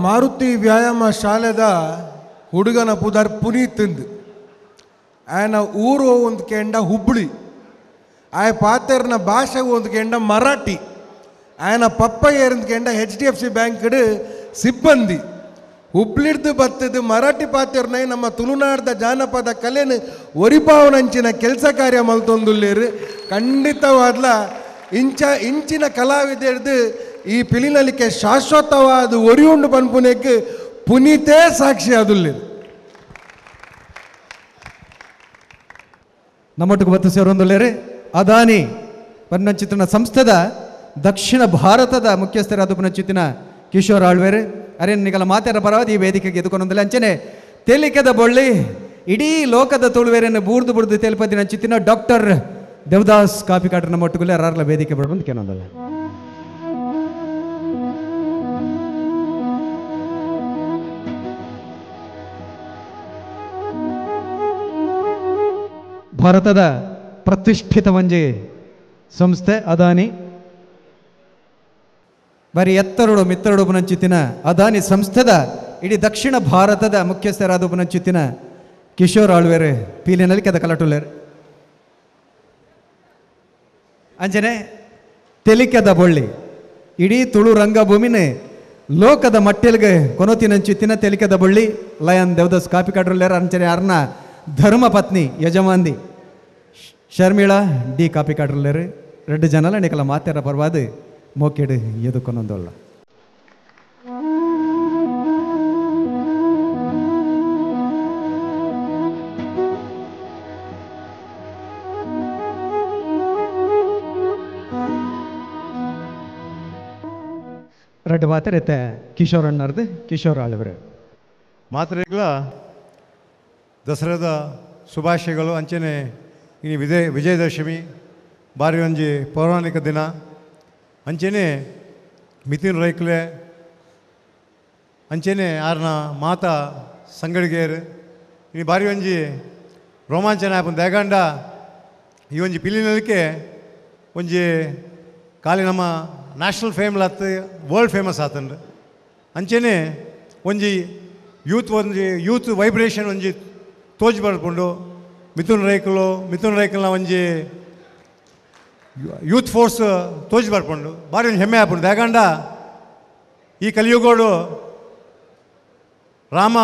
ಮಾರುತಿ ವ್ಯಾಯಾಮ ಶಾಲೆದ ಹುಡುಗನ ಪುದರ್ ಪುನೀತ್ ಆಯನ ಊರು ಒಂದು ಕೆಂಡ ಹುಬ್ಬಳ್ಳಿ, ಆಯ ಪಾತೆರ್ನ ಭಾಷೆ ಒಂದು ಕೆಂಡ ಮರಾಠಿ, ಆಯನ ಪಪ್ಪ ಏರಿಂದ ಕೆಂಡ HDFC bank ಸಿಬ್ಬಂದಿ. ಹುಬ್ಳಿಡ್ದು ಬತ್ತದು ಮರಾಠಿ ಪಾತೆರ್ನೈ ನಮ್ಮ ತುಳುನಾಡ್ದ ಜಾನಪದ ಕಲೆನು ಒರಿಪಾವನಂಚಿನ ಕೆಲಸ ಕಾರ್ಯ ಮಲ್ತೊಂದುಲ್ಲೇರು. ಖಂಡಿತವಾದ್ಲ ಇಂಚಿನ ಕಲಾವಿದೆಡ್ದು ಈ ಪಿಲಿನಲಿಕೆ ಶಾಶ್ವತವಾದ ಒರಿಯುಂಡು ಪನ್ಪುನೆಕ್ ಪುನೀತೇ ಸಾಕ್ಷಿ ಅದುಲ್ಲೇರು. ನಮ್ಮೊಟ್ಟಿಗೆ ಬತ್ತು ಸೇರೊಂದುಲ್ಲೇರು ಅದಾನಿ ಪನ್ನಚಿತ್ರನ ಸಂಸ್ಥೆದ ದಕ್ಷಿಣ ಭಾರತದ ಮುಖ್ಯಸ್ಥರಾದ ಪುನಚಿತ್ತಿನ ಕಿಶೋರ್ ಆಳ್ವೇರು ಅರೆ ನಿಗಲ ಮಾತೆರ ಪರವಾದ ಈ ವೇದಿಕೆಗೆ ಎದುಕೊಂಡೊಂದಿಲ್ಲ. ಅಂಚನೆ ತೇಲಿಕೆದ ಬೊಳ್ಳಿ ಇಡೀ ಲೋಕದ ತುಳುವೇರನ್ನು ಬೂರ್ದು ಬುರ್ದು ತೇಲ್ಪದಿನ ಚಿತ್ತಿನ ಡಾಕ್ಟರ್ ದೇವದಾಸ್ ಕಾಪಿಕಾಟ್ರ ನಮ್ಮ ಒಟ್ಟುಗುಲೆ ಅರಾರ್ಲ ವೇದಿಕೆ ಬಡಬಂದು ಕೇನೊಂದಲ್ಲ. ಭಾರತದ ಪ್ರತಿಷ್ಠಿತ ಒಂಜಿ ಸಂಸ್ಥೆ ಅದಾನಿ ಬರೀ ಎತ್ತರಡು ಮಿತ್ತರಡು ಪುನಂಚಿತ್ತಿನ ಅದಾನಿ ಸಂಸ್ಥೆದ ಇಡೀ ದಕ್ಷಿಣ ಭಾರತದ ಮುಖ್ಯಸ್ಥರಾದ ಪುನಂಚಿತ್ತಿನ ಕಿಶೋರ್ ಆಳ್ವೇರು ಪೀಲಿನಲ್ಲಿ ಕೆದ ಕಲಟುಲ್ಲೇರು. ಅಂಜನೆ ತೆಲಿಕೆದ ಬೊಳ್ಳಿ ಇಡೀ ತುಳು ರಂಗಭೂಮಿನೇ ಲೋಕದ ಮಟ್ಟೆಲ್ಗೆ ಕೊನೊತಿನಂಚು ತಿನ್ನ ತೆಲಿಕದ ಬಳ್ಳಿ ಲಯನ್ ದೇವದಾಸ್ ಕಾಪಿ ಕಾಡ್ರಲ್ಲೇರ ಅಂಚನೆ ಅರ್ನ ಧರ್ಮ ಪತ್ನಿ ಯಜಮಾಂದಿ ಶರ್ಮಿಳಾ ಡಿ ಕಾಪಿ ಕಾಡ್ರಲ್ಲೇರು ರೆಡ್ಡು ಜನಲ ನಿಕಲ ಮಾತೆರ ಪರ್ವಾದ ಮೋಕೆಡು ಎದುಕೊನೊಂದೊಳ್ಳ. ರೆಡ್ಡು ಮಾತೆರೈತೆ ಕಿಶೋರ್ ಅಣ್ಣರ್ದು ಕಿಶೋರ್ ಆಳ್ವರು. ಮಾತ್ರೆಗಳ ದಸರಾದ ಶುಭಾಶಯಗಳು. ಅಂಚನೆ ಇನಿ ವಿಜಯದಶಮಿ ಬಾರಿ ಒಂಜಿ ಪೌರಾಣಿಕ ದಿನ. ಅಂಚನೆ ಮಿಥುನ್ ರೈಕ್ಲೆ ಅಂಚನೆ ಆರ್ನ ಮಾತಾ ಸಂಗಡಿಗೇರು ಇನಿ ಬಾರಿ ಒಂಜಿ ರೋಮಾಂಚನ ಆಪುಂಡು. ದೇಗಂಡ ಈ ಒಂಜಿ ಪಿಲಿನಲಿಕೆ ಒಂಜಿ ಖಾಲಿ ನಮ್ಮ ನ್ಯಾಷನಲ್ ಫೇಮ್ ಆತು, ವರ್ಲ್ಡ್ ಫೇಮಸ್ ಆತಂಡು. ಅಂಚನೆ ಒಂಜಿ ಯೂತ್ ವೈಬ್ರೇಷನ್ ಒಂಜಿ ತೋಜಿ ಬರ್ಪುಂಡು. ಮಿಥುನ್ ರೈಕಲ್ನ ಒಂಜಿ ಯೂತ್ ಫೋರ್ಸ್ ತೋಜಿ ಬರ್ಪುಂಡು. ಭಾರಿ ಒಂಜಿ ಹೆಮ್ಮೆ ಆಪುಂಡು. ದೇಗಂಡ ಈ ಕಲಿಯುಗೋಡು ರಾಮ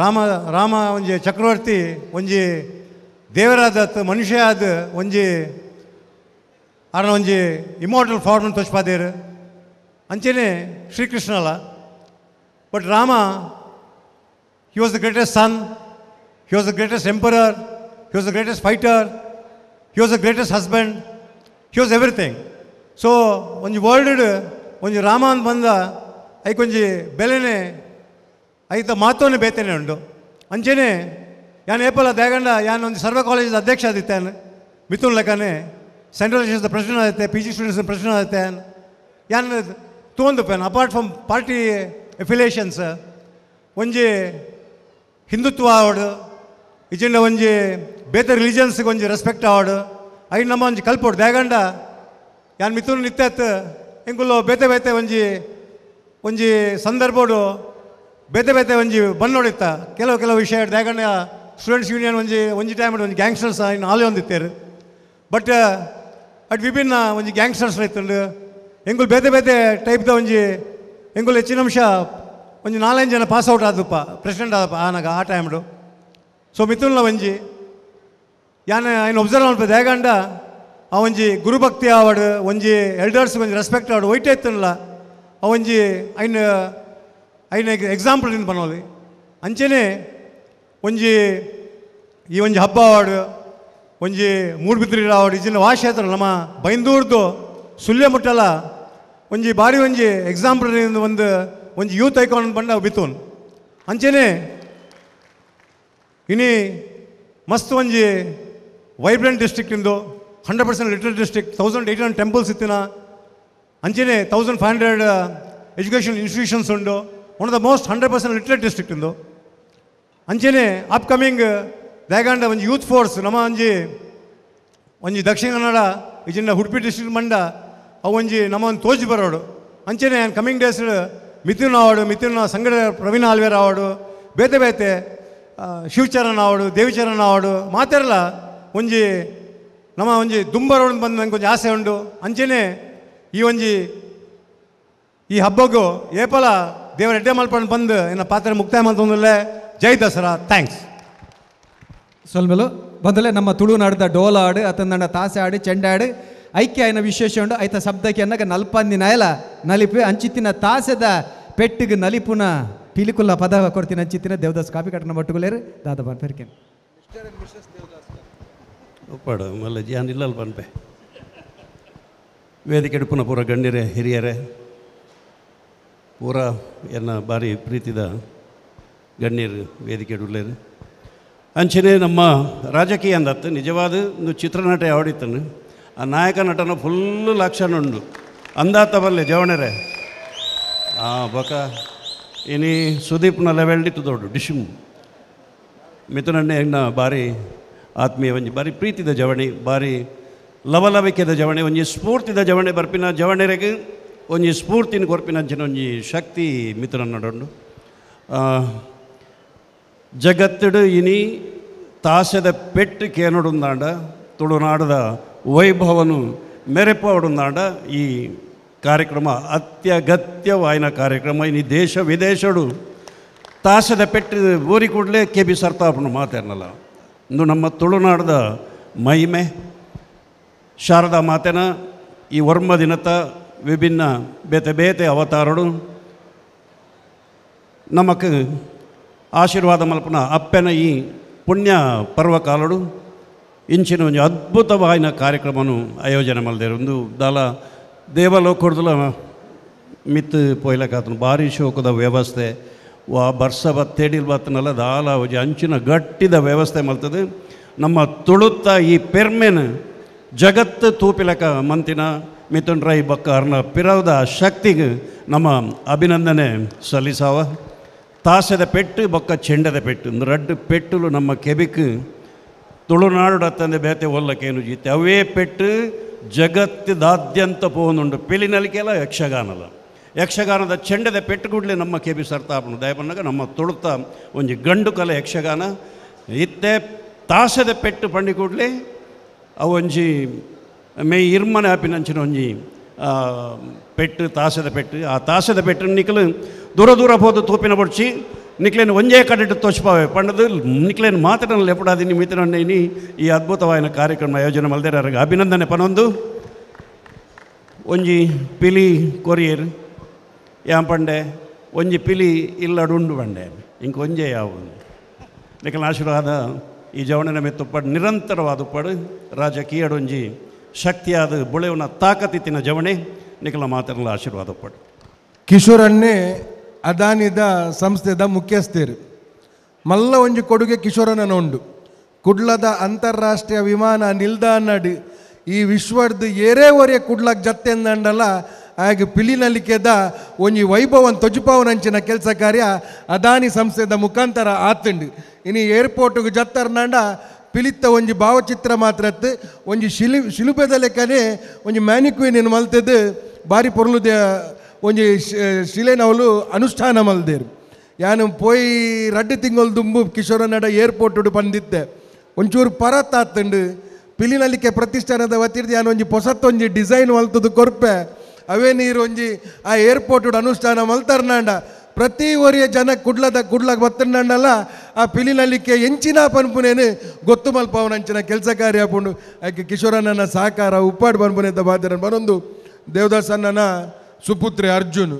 ರಾಮ ರಾಮ ಒಂಜಿ ಚಕ್ರವರ್ತಿ ಒಂಜಿ ದೇವರಾದ ಮನುಷ್ಯ ಆದ ಒಂಜಿ ಆರ್ನ ಒಂಜಿ ಇಮೋರ್ಟಲ್ ಫಾರ್ಮ್ ತೋಚ್ಪಾದೇರು. ಅಂಚನೆ ಶ್ರೀಕೃಷ್ಣಲ. But Rama, he was the greatest son, he was the greatest emperor, he was the greatest fighter, he was the greatest husband, he was everything. So ಒಂಜಿ ವರ್ಲ್ಡ್ ಒಂಜಿ ರಾಮ ಅಂತ ಬಂದ ಐಕೊಂಜಿ ಬೆಲೆನೆ ಐತ ಮಹತ್ವನೇ ಬೇತೇನೆ ಉಂಡು. ಅಂಚನೆ ಯಾನ್ ಏಪಲ ದೇಗಂಡ ಯಾನ್ ಒಂದು ಸರ್ವ ಕಾಲೇಜದ ಅಧ್ಯಕ್ಷ ಆದಿತ್ತಾನೆ Mithun ಲೆಕ್ಕನೆ central education president ಆದಿತ್ತೆ, P G students president ಆದಿತ್ತೆ. ಯಾನ್ ತೂವೊಂದು pen apart from party affiliations ಒಂಜಿ ಹಿಂದುತ್ವ ಆವಡು ಇಜಿಂಡ ಒಂಜಿ ಬೇತೆ ರಿಲಿಜನ್ಸ್ಗೆ ಒಂಜಿ ರೆಸ್ಪೆಕ್ಟ್ ಆವಡು ಐನ್ ನಮ್ಮ ಒಂಜಿ ಕಲ್ಪೋಡು. ದೇಗಂಡ ಯಾನ್ ಮಿಥುನ್ ನಿತ್ಯತ್ ಎಂಕುಲು ಬೇತೆ ಬೇತೆ ಒಂಜಿ ಒಂಜಿ ಸಂದರ್ಭೋಡು ಬೇತೆ ಬೇತೆ ಒಂಜಿ ಬನ್ನೋಡಿತ್ತ ಕೆಲವು ಕೆಲವು ವಿಷಯ. ದೇಗಂಡ ಸ್ಟೂಡೆಂಟ್ಸ್ ಯೂನಿಯನ್ ಒಂಜಿ ಒಂಜಿ ಟೈಮ್ ಒಂಜಿ ಗ್ಯಾಂಗ್ಸ್ಟರ್ಸ್ ಇನ್ನು ಆಲೆ ಒಂದಿತ್ತೇರು. ಬಟ್ ಅಟ್ ವಿಭಿನ್ನ ಒಂಜಿ ಗ್ಯಾಂಗ್ಸ್ಟರ್ಸ್ ಇತ್ತುಂಡು. ಎಂಕುಲು ಬೇತೆ ಬೇತೆ ಟೈಪ್ದ ಒಂಜಿ ಎಂಕುಲು ಹೆಚ್ಚಿನ ಅಂಶ ಒಂಜಿ ನಾಲ್ಕೈದು ಜನ ಪಾಸ್ ಔಟ್ ಆದಪ್ಪ ಪ್ರೆಸಿಡೆಂಟ್ ಆದಪ್ಪ ಆನಾಗ ಆ ಟೈಮ್ಡು. ಸೊ ಮಿಥುನ್ಲ ಒಂಜಿ ಯಾನ್ ಐನ್ ಒಬ್ಸರ್ವ್ ಮಲ್ಪೆ. ದೇಗಂಡ ಆ ಒಂಜಿ ಗುರುಭಕ್ತಿ ಆವಡು ಒಂಜಿ ಎಲ್ಡರ್ಸ್ ಒಂಜಿ ರೆಸ್ಪೆಕ್ಟ್ ಆವಡು ಒಯ್ಟೆ ಇತ್ತುಂಡ್ಲ ಆ ಒಂಜಿ ಐನ್ ಐನ್ ಎಕ್ಸಾಂಪಲ್ ಇಂದ ಬನ್ನೋಲಿ. ಅಂಚನೆ ಒಂಜಿ ಈ ಒಂಜಿ ಹಬ್ಬ ಆವಡು ಒಂಜಿ ಮೂಡುಬಿದ್ರಿ ಆವಡು ಇಜಿನ ವಾಶೇತ್ರ ನಮ್ಮ ಬೈಂದೂರ್ದು ಸುಳ್ಯ ಮುಟ್ಟಲ ಒಂಜಿ ಬಾರಿ ಒಂಜಿ ಎಕ್ಸಾಂಪಲ್ ಒಂದು ಒಂಜಿ ಯೂತ್ ಐಕಾನ್ ಬಂಡ ಮಿಥುನ್. ಅಂಚನೆ ಇನಿ ಮಸ್ತ್ ಒಂಜಿ ವೈಬ್ರೆಂಟ್ ಡಿಸ್ಟ್ರಿಕ್ಟ್ ಇಂದು 100% literate district, 1800 temples ಇತ್ತಿನ ಅಂಚನೆ 1500 ಎಜುಕೇಷನ್ ಇನ್ಸ್ಟಿಟ್ಯೂಷನ್ಸ್ ಉಂಡು. One of the most 100% literate district ಇಂದು. ಅಂಚನೆ ಅಪ್ಕಮಿಂಗ್ ದೇಗಂಡ ಒಂಜಿ ಯೂತ್ ಫೋರ್ಸ್ ನಮ್ಮ ಒಂಜಿ ಒಂಜಿ ದಕ್ಷಿಣ ಕನ್ನಡ ಇಜಿಂಡ ಉಡುಪಿ ಡಿಸ್ಟ್ರಿಕ್ಟ್ ಮಂಡ ಅವು ಒಂಜಿ ನಮ್ಮ ಒಂದು ತೋಜಿ ಬರೋಡು. ಅಂಚನೆ ಕಮಿಂಗ್ ಡೇಸ್ ಮಿಥುನ್ ಆವಡು, ಮಿಥುನ್ ಸಂಗಡ ಪ್ರವೀಣ್ ಆಲ್ವೇರ್ ಆವಡು, ಬೇತೆ ಬೇತೆ ಶಿವಚರಣ್ ಆವಡು, ದೇವಿಚರಣ್ ಆವಡು ಮಾತೆರಲ್ಲ ಒಂಜಿ ನಮ್ಮ ಒಂಜಿ ದುಂಬರೋಡು ಬಂದು ನಂಗೆ ಒಂಜಿ ಆಸೆ ಉಂಡು. ಅಂಚನೆ ಈ ಒಂಜಿ ಈ ಹಬ್ಬಕ್ಕೂ ಏಪಲ ದೇವರ ಎಡ್ಡೆ ಮಲ್ಪಂಡು ಬಂದು ಎನ್ನ ಪಾತ್ರೆ ಮುಕ್ತಾಯ ಮಂತೊಂದುಲ್ಲೆ. ಜೈ ದಸರಾ. Thanks. ಸೊಲ್ಮೆಲು ಬಂದಲೇ ನಮ್ಮ ತುಳುನಾಡದ ಡೋಲ ಆಡು ಅತಂದಂಡ ತಾಸೆ ಆಡು ಚೆಂಡಾಡು ಐಕ್ಯ ಆಯ್ನ ವಿಶೇಷ ಉಂಡು. ಐತ ಶಬ್ದಕ್ಕೆ ಅನ್ನಗ ನಲ್ಪಂದಿ ನಾಯಲ ನಲಿಪು ಅಂಚಿತ್ತಿನ ತಾಸೆದ ಪೆಟ್ಟಿಗೆ ನಲಿಪುನ ಪಿಲಿಕುಲ್ಲ ಪದ ಕೊಡ್ತೀನಿ ಅಂಚಿತ್ತಿನ ದೇವದಾಸ್ ಕಾಪಿ ಕಟ್ಟನ ಬಟ್ಟುಗುಲೇರು ದಾದ ಪರ್ಪೆರ್ಕೇನು. ಒಪ್ಪಾಡು ಮಲ್ಲ ಜಾನ್ ಇಲ್ಲಲ್ ಪನ್ಪೆ ವೇದಿಕೆ ಪುನಃ ಪೂರ ಗಣ್ಯರೇ ಹಿರಿಯರೇ ಪೂರ ಎನ್ನ ಭಾರಿ ಪ್ರೀತಿದ ಗಣ್ಯರು ವೇದಿಕೆ ಉಳ್ಳೇರು. ಅಂಚನೆ ನಮ್ಮ ರಾಜಕೀಯ ಅಂದತ್ತು ನಿಜವಾದ ಒಂದು ಚಿತ್ರನಟ ಯಾವಡಿತ್ತನು ಆ ನಾಯಕ ನಟನ ಫುಲ್ಲು ಲಕ್ಷಣ ಉಂಡು ಅಂದಾತ ಬಲ್ಲೆ ಜವಣರೇ ಆ ಬಕ ಇನಿ ಸುದೀಪ್ನ ಲೆವೆಲ್ ಇತ್ತು ದೊಡ್ಡ ಡಿಶುಮ್ ಮಿಥುನಣ್ಣೆ ಎನ್ನ ಭಾರಿ ಆತ್ಮೀಯ ಒಂಜಿ ಭಾರಿ ಪ್ರೀತಿದ ಜವಣಿ ಭಾರಿ ಲವಲವಿಕೆದ ಜವಣಿ ಒಂಜಿ ಸ್ಫೂರ್ತಿದ ಜವಣಿ ಬರ್ಪಿನ ಜವಣೆರೆಗೆ ಒಂಜಿ ಸ್ಫೂರ್ತಿನ ಕೊರ್ಪಿನ ಅಂಚಿನ ಒಂಜಿ ಶಕ್ತಿ ಮಿಥುನಣ್ಣಡುಂಡು. ಜಗತ್ತಡು ಇನಿ ತಾಸೆದ ಪೆಟ್ಟು ಕೇನೊಡುಂದಾಂಡ ತುಳುನಾಡದ ವೈಭವನು ಮೆರೆಪವಡುಂದಾಂಡ ಈ ಕಾರ್ಯಕ್ರಮ ಅತ್ಯಗತ್ಯವಾಯಿನ ಕಾರ್ಯಕ್ರಮ. ಇನಿ ದೇಶ ವಿದೇಶಡು ತಾಸದ ಪೆಟ್ಟು ಊರಿ ಕೂಡಲೇ ಕೆ ಬಿ ಸರ್ತಾಪನು ಮಾತೇನಲ್ಲ. ಇಂದು ನಮ್ಮ ತುಳುನಾಡದ ಮಹಿಮೆ ಶಾರದಾ ಮಾತೆನ ಈ ವರ್ಮ ದಿನತ ವಿಭಿನ್ನ ಬೇತೆ ಬೇತೆ ಅವತಾರಡು ನಮಕ್ ಆಶೀರ್ವಾದ ಮಲ್ಪನ ಅಪ್ಪೆನ ಈ ಪುಣ್ಯ ಪರ್ವಕಾಲಡು ಇಂಚಿನ ಒಂದು ಅದ್ಭುತವಾಯಿನ ಕಾರ್ಯಕ್ರಮನು ಆಯೋಜನೆ ಮಲ್ದೇರು. ಒಂದು ದಾಲ ದೇವಲೋಕಡ್ದಲ ಮಿತ್ತು ಪೊಯ್ಲಕಾತನು ಭಾರಿ ಶೋಕದ ವ್ಯವಸ್ಥೆ ವಾ ಬರ್ಸ ಬತ್ತೇಡಿಲ್ ಬತ್ತನಲ್ಲ ದಾಲ ಒಂಜಿ ಅಂಚಿನ ಗಟ್ಟಿದ ವ್ಯವಸ್ಥೆ ಮಲ್ತದೆ. ನಮ್ಮ ತುಳುತ್ತ ಈ ಪೆರ್ಮೆನ್ ಜಗತ್ತು ತೂಪಿಲಕ ಮಂತಿನ ಮಿಥುನ್ ರೈ ಬಕ್ಕ ಅರ್ನ ಪಿರವದ ಶಕ್ತಿಗೆ ನಮ್ಮ ಅಭಿನಂದನೆ ಸಲ್ಲಿಸಾವ. ತಾಸದ ಪೆಟ್ಟು ಬೊಕ್ಕ ಚೆಂಡದ ಪೆಟ್ಟು ಒಂದು ರಡ್ಡು ಪೆಟ್ಟುಲು ನಮ್ಮ ಕೆಬಿಕ್ ತುಳುನಾಡು ತಂದೆ ಬೇತೆ ಒಲ್ಲಕ್ಕೇನು ಜೀತೆ ಅವೇ ಪೆಟ್ಟು ಜಗತ್ತಿದಾದ್ಯಂತ ಪೋನುಂಡು. ಪಿಲಿನಲಿಕೆಲ್ಲ ಯಕ್ಷಗಾನಲ್ಲ ಯಕ್ಷಗಾನದ ಚೆಂಡದ ಪೆಟ್ಟು ಕೂಡಲೇ ನಮ್ಮ ಕೆಬಿ ಸರ್ತಾಪನು ದಯಪನ್ನಾಗ ನಮ್ಮ ತುಳುತ್ತ ಒಂಜಿ ಗಂಡು ಕಲೆ ಯಕ್ಷಗಾನ ಇತ್ತೆ ತಾಸದ ಪೆಟ್ಟು ಪಂಡಿ ಕೂಡಲೇ ಅವೊಂಜಿ ಮೇ ಇರ್ಮನೆ ಆಪಿನಂಚಿನ ಒಂಜಿ ಪೆಟ್ಟು ತಾಸದ ಪೆಟ್ಟು. ಆ ತಾಸದ ಪೆಟ್ಟು ನಿಕ್ಲು ದೂರ ದೂರ ಹೋದು ತೋಪಿನ ಬಡ್ಚಿ ನಿಕ್ಲೇನು ಒಂಜೇ ಕಡೆಟ್ಟು ತೋಚ್ಪಾವೆ ಪಂಡದು ನಿಕ್ಲೇನು ಮಾತನಾಡಲು ಎಪ್ಪಡಾದಿ ಮಿತ್ರನಿ ಈ ಅದ್ಭುತವಾದ ಕಾರ್ಯಕ್ರಮ ಆಯೋಜನೆ ಮಲ್ದೇರ ಅಭಿನಂದನೆ ಪನೊಂದು. ಒಂಜಿ ಪಿಲಿ ಕೊರಿಯರ್ ಯಾಂ ಪಂಡೆ ಒಂಜಿ ಪಿಲಿ ಇಲ್ಲಡುಂಡು ಬಂಡೆ ಇಂಕ ಒಂಜೇ ಯಾವು ನಿಕ್ಲ ಆಶೀರ್ವಾದ ಈ ಜವಣನ ಮೆತ್ತುಪ್ಪಡು ನಿರಂತರವಾದ ಉಪ್ಪಡು ರಾಜಕೀಯಡೊಂಜಿ ಶಕ್ತಿಯಾದ ಬುಳೆವನ ತಾಕತ್ತಿನ ಜವಣೆ ನಿಖಲ ಮಾತನಲ್ಲ ಆಶೀರ್ವಾದ ಉಪ್ಪಡು. ಕಿಶೋರನ್ನೇ ಅದಾನಿದ ಸಂಸ್ಥೆದ ಮುಖ್ಯಸ್ಥರು ಮಲ್ಲ ಒಂಜಿ ಕೊಡುಗೆ ಕಿಶೋರನ ಉಂಡು. ಕುಡ್ಲದ ಅಂತಾರಾಷ್ಟ್ರೀಯ ವಿಮಾನ ನಿಲ್ದಾಣಡ್ ಈ ವಿಶ್ವದ ಏರೇ ಒರೆಯ ಕುಡ್ಲಕ್ಕೆ ಜತ್ತೆಂದಂಡಲ್ಲ ಹಾಗೆ ಪಿಲಿನಲಿಕೆದ ಒಂಜಿ ವೈಭವನ್ ತೊಜುಪಾವನಂಚಿನ ಕೆಲಸ ಕಾರ್ಯ ಅದಾನಿ ಸಂಸ್ಥೆದ ಮುಖಾಂತರ ಆತುಂಡು. ಇನಿ ಏರ್ಪೋರ್ಟ್ಗೆ ಜತ್ತರ್ನಾಂಡ ಪಿಲಿತ್ತ ಒಂಜಿ ಭಾವಚಿತ್ರ ಮಾತ್ರ ಒಂಜಿ ಶಿಲುಪೆದ ಲೆಕ್ಕನೆ ಒಂಜಿ ಮ್ಯಾನಿಕ್ವಿನ್ ಮಲ್ತದ್ದು ಭಾರಿ ಪೊರ್ಲುದ ಒಂಜಿ ಶಿಲೆನವಲು ಅನುಷ್ಠಾನ ಮಲ್ದೇರು. ಯಾನು ಪೋಯಿ ರಡ್ಡು ತಿಂಗಳು ದುಂಬು ಕಿಶೋರನಡ ಏರ್ಪೋರ್ಟ್ ಬಂದಿದ್ದೆ ಒಂಚೂರು ಪರತ್ ಆತುಂಡು. ಪಿಲಿನಲಿಕೆ ಪ್ರತಿಷ್ಠಾನದ ವತಿರ್ದು ಯಾನು ಒಂಜಿ ಪೊಸತ್ತೊಂಜಿ ಡಿಸೈನ್ ಮಲ್ತದ್ದು ಕೊರ್ಪೆ ಅವೇ ನೀರು ಒಂಜಿ ಆ ಏರ್ಪೋರ್ಟ್ ಅನುಷ್ಠಾನ ಮಲ್ತರ್ನಾಂಡ ಪ್ರತಿ ಒರಿಯ ಜನ ಕುಡ್ಲದ ಕುಡ್ಲಾಗ ಬತ್ತಂಡಲ್ಲ ಆ ಪಿಲಿನಲಿಕೆ ಎಂಚಿನ ಪನ್ಪುನೇನು ಗೊತ್ತು ಮಲ್ಪವನಂಚಿನ ಕೆಲಸ ಕಾರ್ಯ ಪುಂಡು. ಆಕೆ ಕಿಶೋರಣ್ಣನ ಸಹಕಾರ ಉಪ್ಪಾಡು ಪನ್ಪುನೆ ಬಾಧ್ಯರ ಬರೊಂದು. ದೇವದಾಸಣ್ಣನ ಸುಪುತ್ರಿ ಅರ್ಜುನ್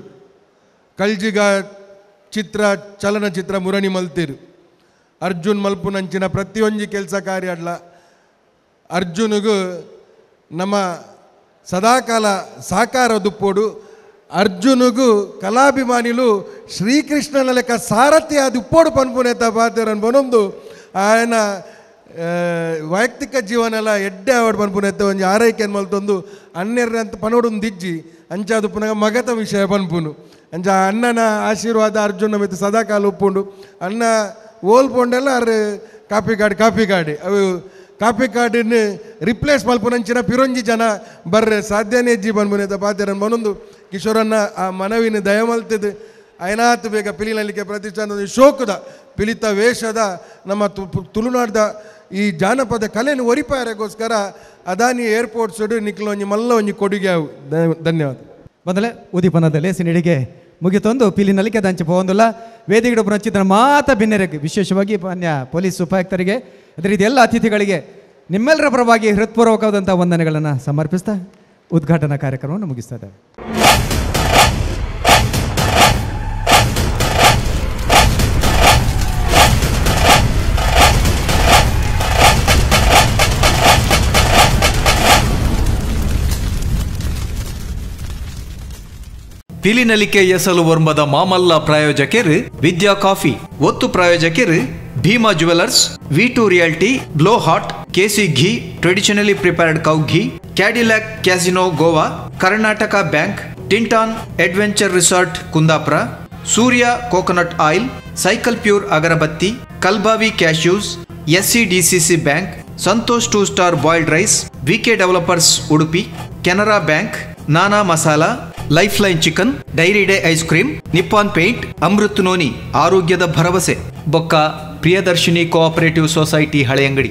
ಕಲ್ಜಿಗ ಚಿತ್ರ ಚಲನಚಿತ್ರ ಮುರಣಿ ಮಲ್ತಿರು. ಅರ್ಜುನ್ ಮಲ್ಪುನಂಚಿನ ಪ್ರತಿಯೊಂಜಿ ಕೆಲಸ ಕಾರ್ಯ ಅಡ್ಲ ಅರ್ಜುನಿಗೂ ನಮ್ಮ ಸದಾಕಾಲ ಸಹಕಾರ ದುಪ್ಪೋಡು. ಅರ್ಜುನಿಗೂ ಕಲಾಭಿಮಾನಿಲು ಶ್ರೀಕೃಷ್ಣನ ಲೆಕ್ಕ ಸಾರಥಿ ಅದು ಉಪ್ಪೋಡು ಪನ್ಪುನೇತ ಪಾತ್ರನ್ ಬನೊಂದು ఆయన ವೈಯಕ್ತಿಕ ಜೀವನ ಎಲ್ಲ ಎಡ್ಡೆ ಆವಡ್ ಪನ್ಪುನೆತ್ತ ಒಂಜಿ ಆರೈಕೆ ಮಲ್ತೊಂದು ಅನ್ಯರಂತ ಪನೋಡೊಂದು ದಿಜ್ಜಿ ಅಂಚಾದು ಪುನಃ ಮಗತ ವಿಷಯ ಪನ್ಪುನು. ಅಂಚ ಅಣ್ಣನ ಆಶೀರ್ವಾದ ಅರ್ಜುನ ಮಿತ್ತು ಸದಾಕಾಲ ಉಪ್ಪುಂಡು. ಅಣ್ಣ ಓಲ್ಪೊಂಡೆಲ್ಲ ಅರ್ ಕಾಪಿ ಕಾಡು ಕಾಪಿ ಕಾಡಿ ಅವು ಕಾಪಿ ಕಾರ್ಡನ್ನು ರಿಪ್ಲೇಸ್ ಮಲ್ಪುನಂಚಿನ ಪಿರೊಂಜಿ ಜನ ಬರ್ರೆ ಸಾಧ್ಯನೇ ಅಜ್ಜಿ ಪನ್ಪುನೆತ್ತ ಪಾತ್ರನ್ ಬನೊಂದು ಕಿಶೋರನ್ನ ಆ ಮನವಿನ ದಯಮಲ್ತದ್ದು ಐನಾತ್ ಬೇಗ ಪಿಲಿನಲಿಕೆ ಪ್ರತಿಷ್ಠಾನದ ಶೋಕದ ಪಿಲಿತ ವೇಷದ ನಮ್ಮ ತುಳುನಾಡ್ದ ಈ ಜಾನಪದ ಕಲೆಯನ್ನು ಒರಿಪಾಯಗೋಸ್ಕರ ಅದಾನಿ ಏರ್ಪೋರ್ಟ್ಸ್ ನಿಕ್ಲು ಒಂಜಿ ಮಲ್ಲ ಒಂಜಿ ಕೊಡುಗೆ ಅವು. ಧನ್ಯವಾದ. ಮೊದಲೇ ಉದೀಪನದ ಲೇಸಿನಡಿಗೆ ಮುಗಿತೊಂದು ಪಿಲಿನಲಿಕೆ ದಂಚೆ ಪೋಂದುಲ್ಲ ವೇದಿಕೆ ರಚಿತ ಮಾತ ಬಿನ್ನೆರೆಗೆ ವಿಶೇಷವಾಗಿ ಮಾನ್ಯ ಪೊಲೀಸ್ ಉಪಾಯುಕ್ತರಿಗೆ ಅದೇ ರೀತಿ ಎಲ್ಲ ಅತಿಥಿಗಳಿಗೆ ನಿಮ್ಮೆಲ್ಲರ ಪರವಾಗಿ ಹೃತ್ಪೂರ್ವಕವಾದಂಥ ವಂದನೆಗಳನ್ನು ಸಮರ್ಪಿಸ್ತಾ ಉದ್ಘಾಟನಾ ಕಾರ್ಯಕ್ರಮವನ್ನು ಮುಗಿಸ್ತಾ ಇದ್ದೇವೆ. ಪಿಲಿನಲಿಕೆ ಎಸಲು ವರ್ಮದ ಮಾಮಲ್ಲ ಪ್ರಾಯೋಜಕರು ವಿದ್ಯಾ ಕಾಫಿ, ಒತ್ತು ಪ್ರಾಯೋಜಕರು Bhima jewellers, V2 realty, blow hot, KC ghee, traditionally prepared cow ghee, Cadillac casino Goa, Karnataka bank, Tinton adventure resort Kundapura, Surya coconut oil, cycle pure agarbatti, Kalbavi cashews, SCDCC bank, Santosh 2 star boiled rice, VK developers Udupi, Canara bank, Nana masala, life line chicken, dairy day ice cream, Nippon paint, Amrut noni, ಆರೋಗ್ಯದ ಭರವಸೆ, ಬೊಕ್ಕ Priyadarshini cooperative society Haleyangadi.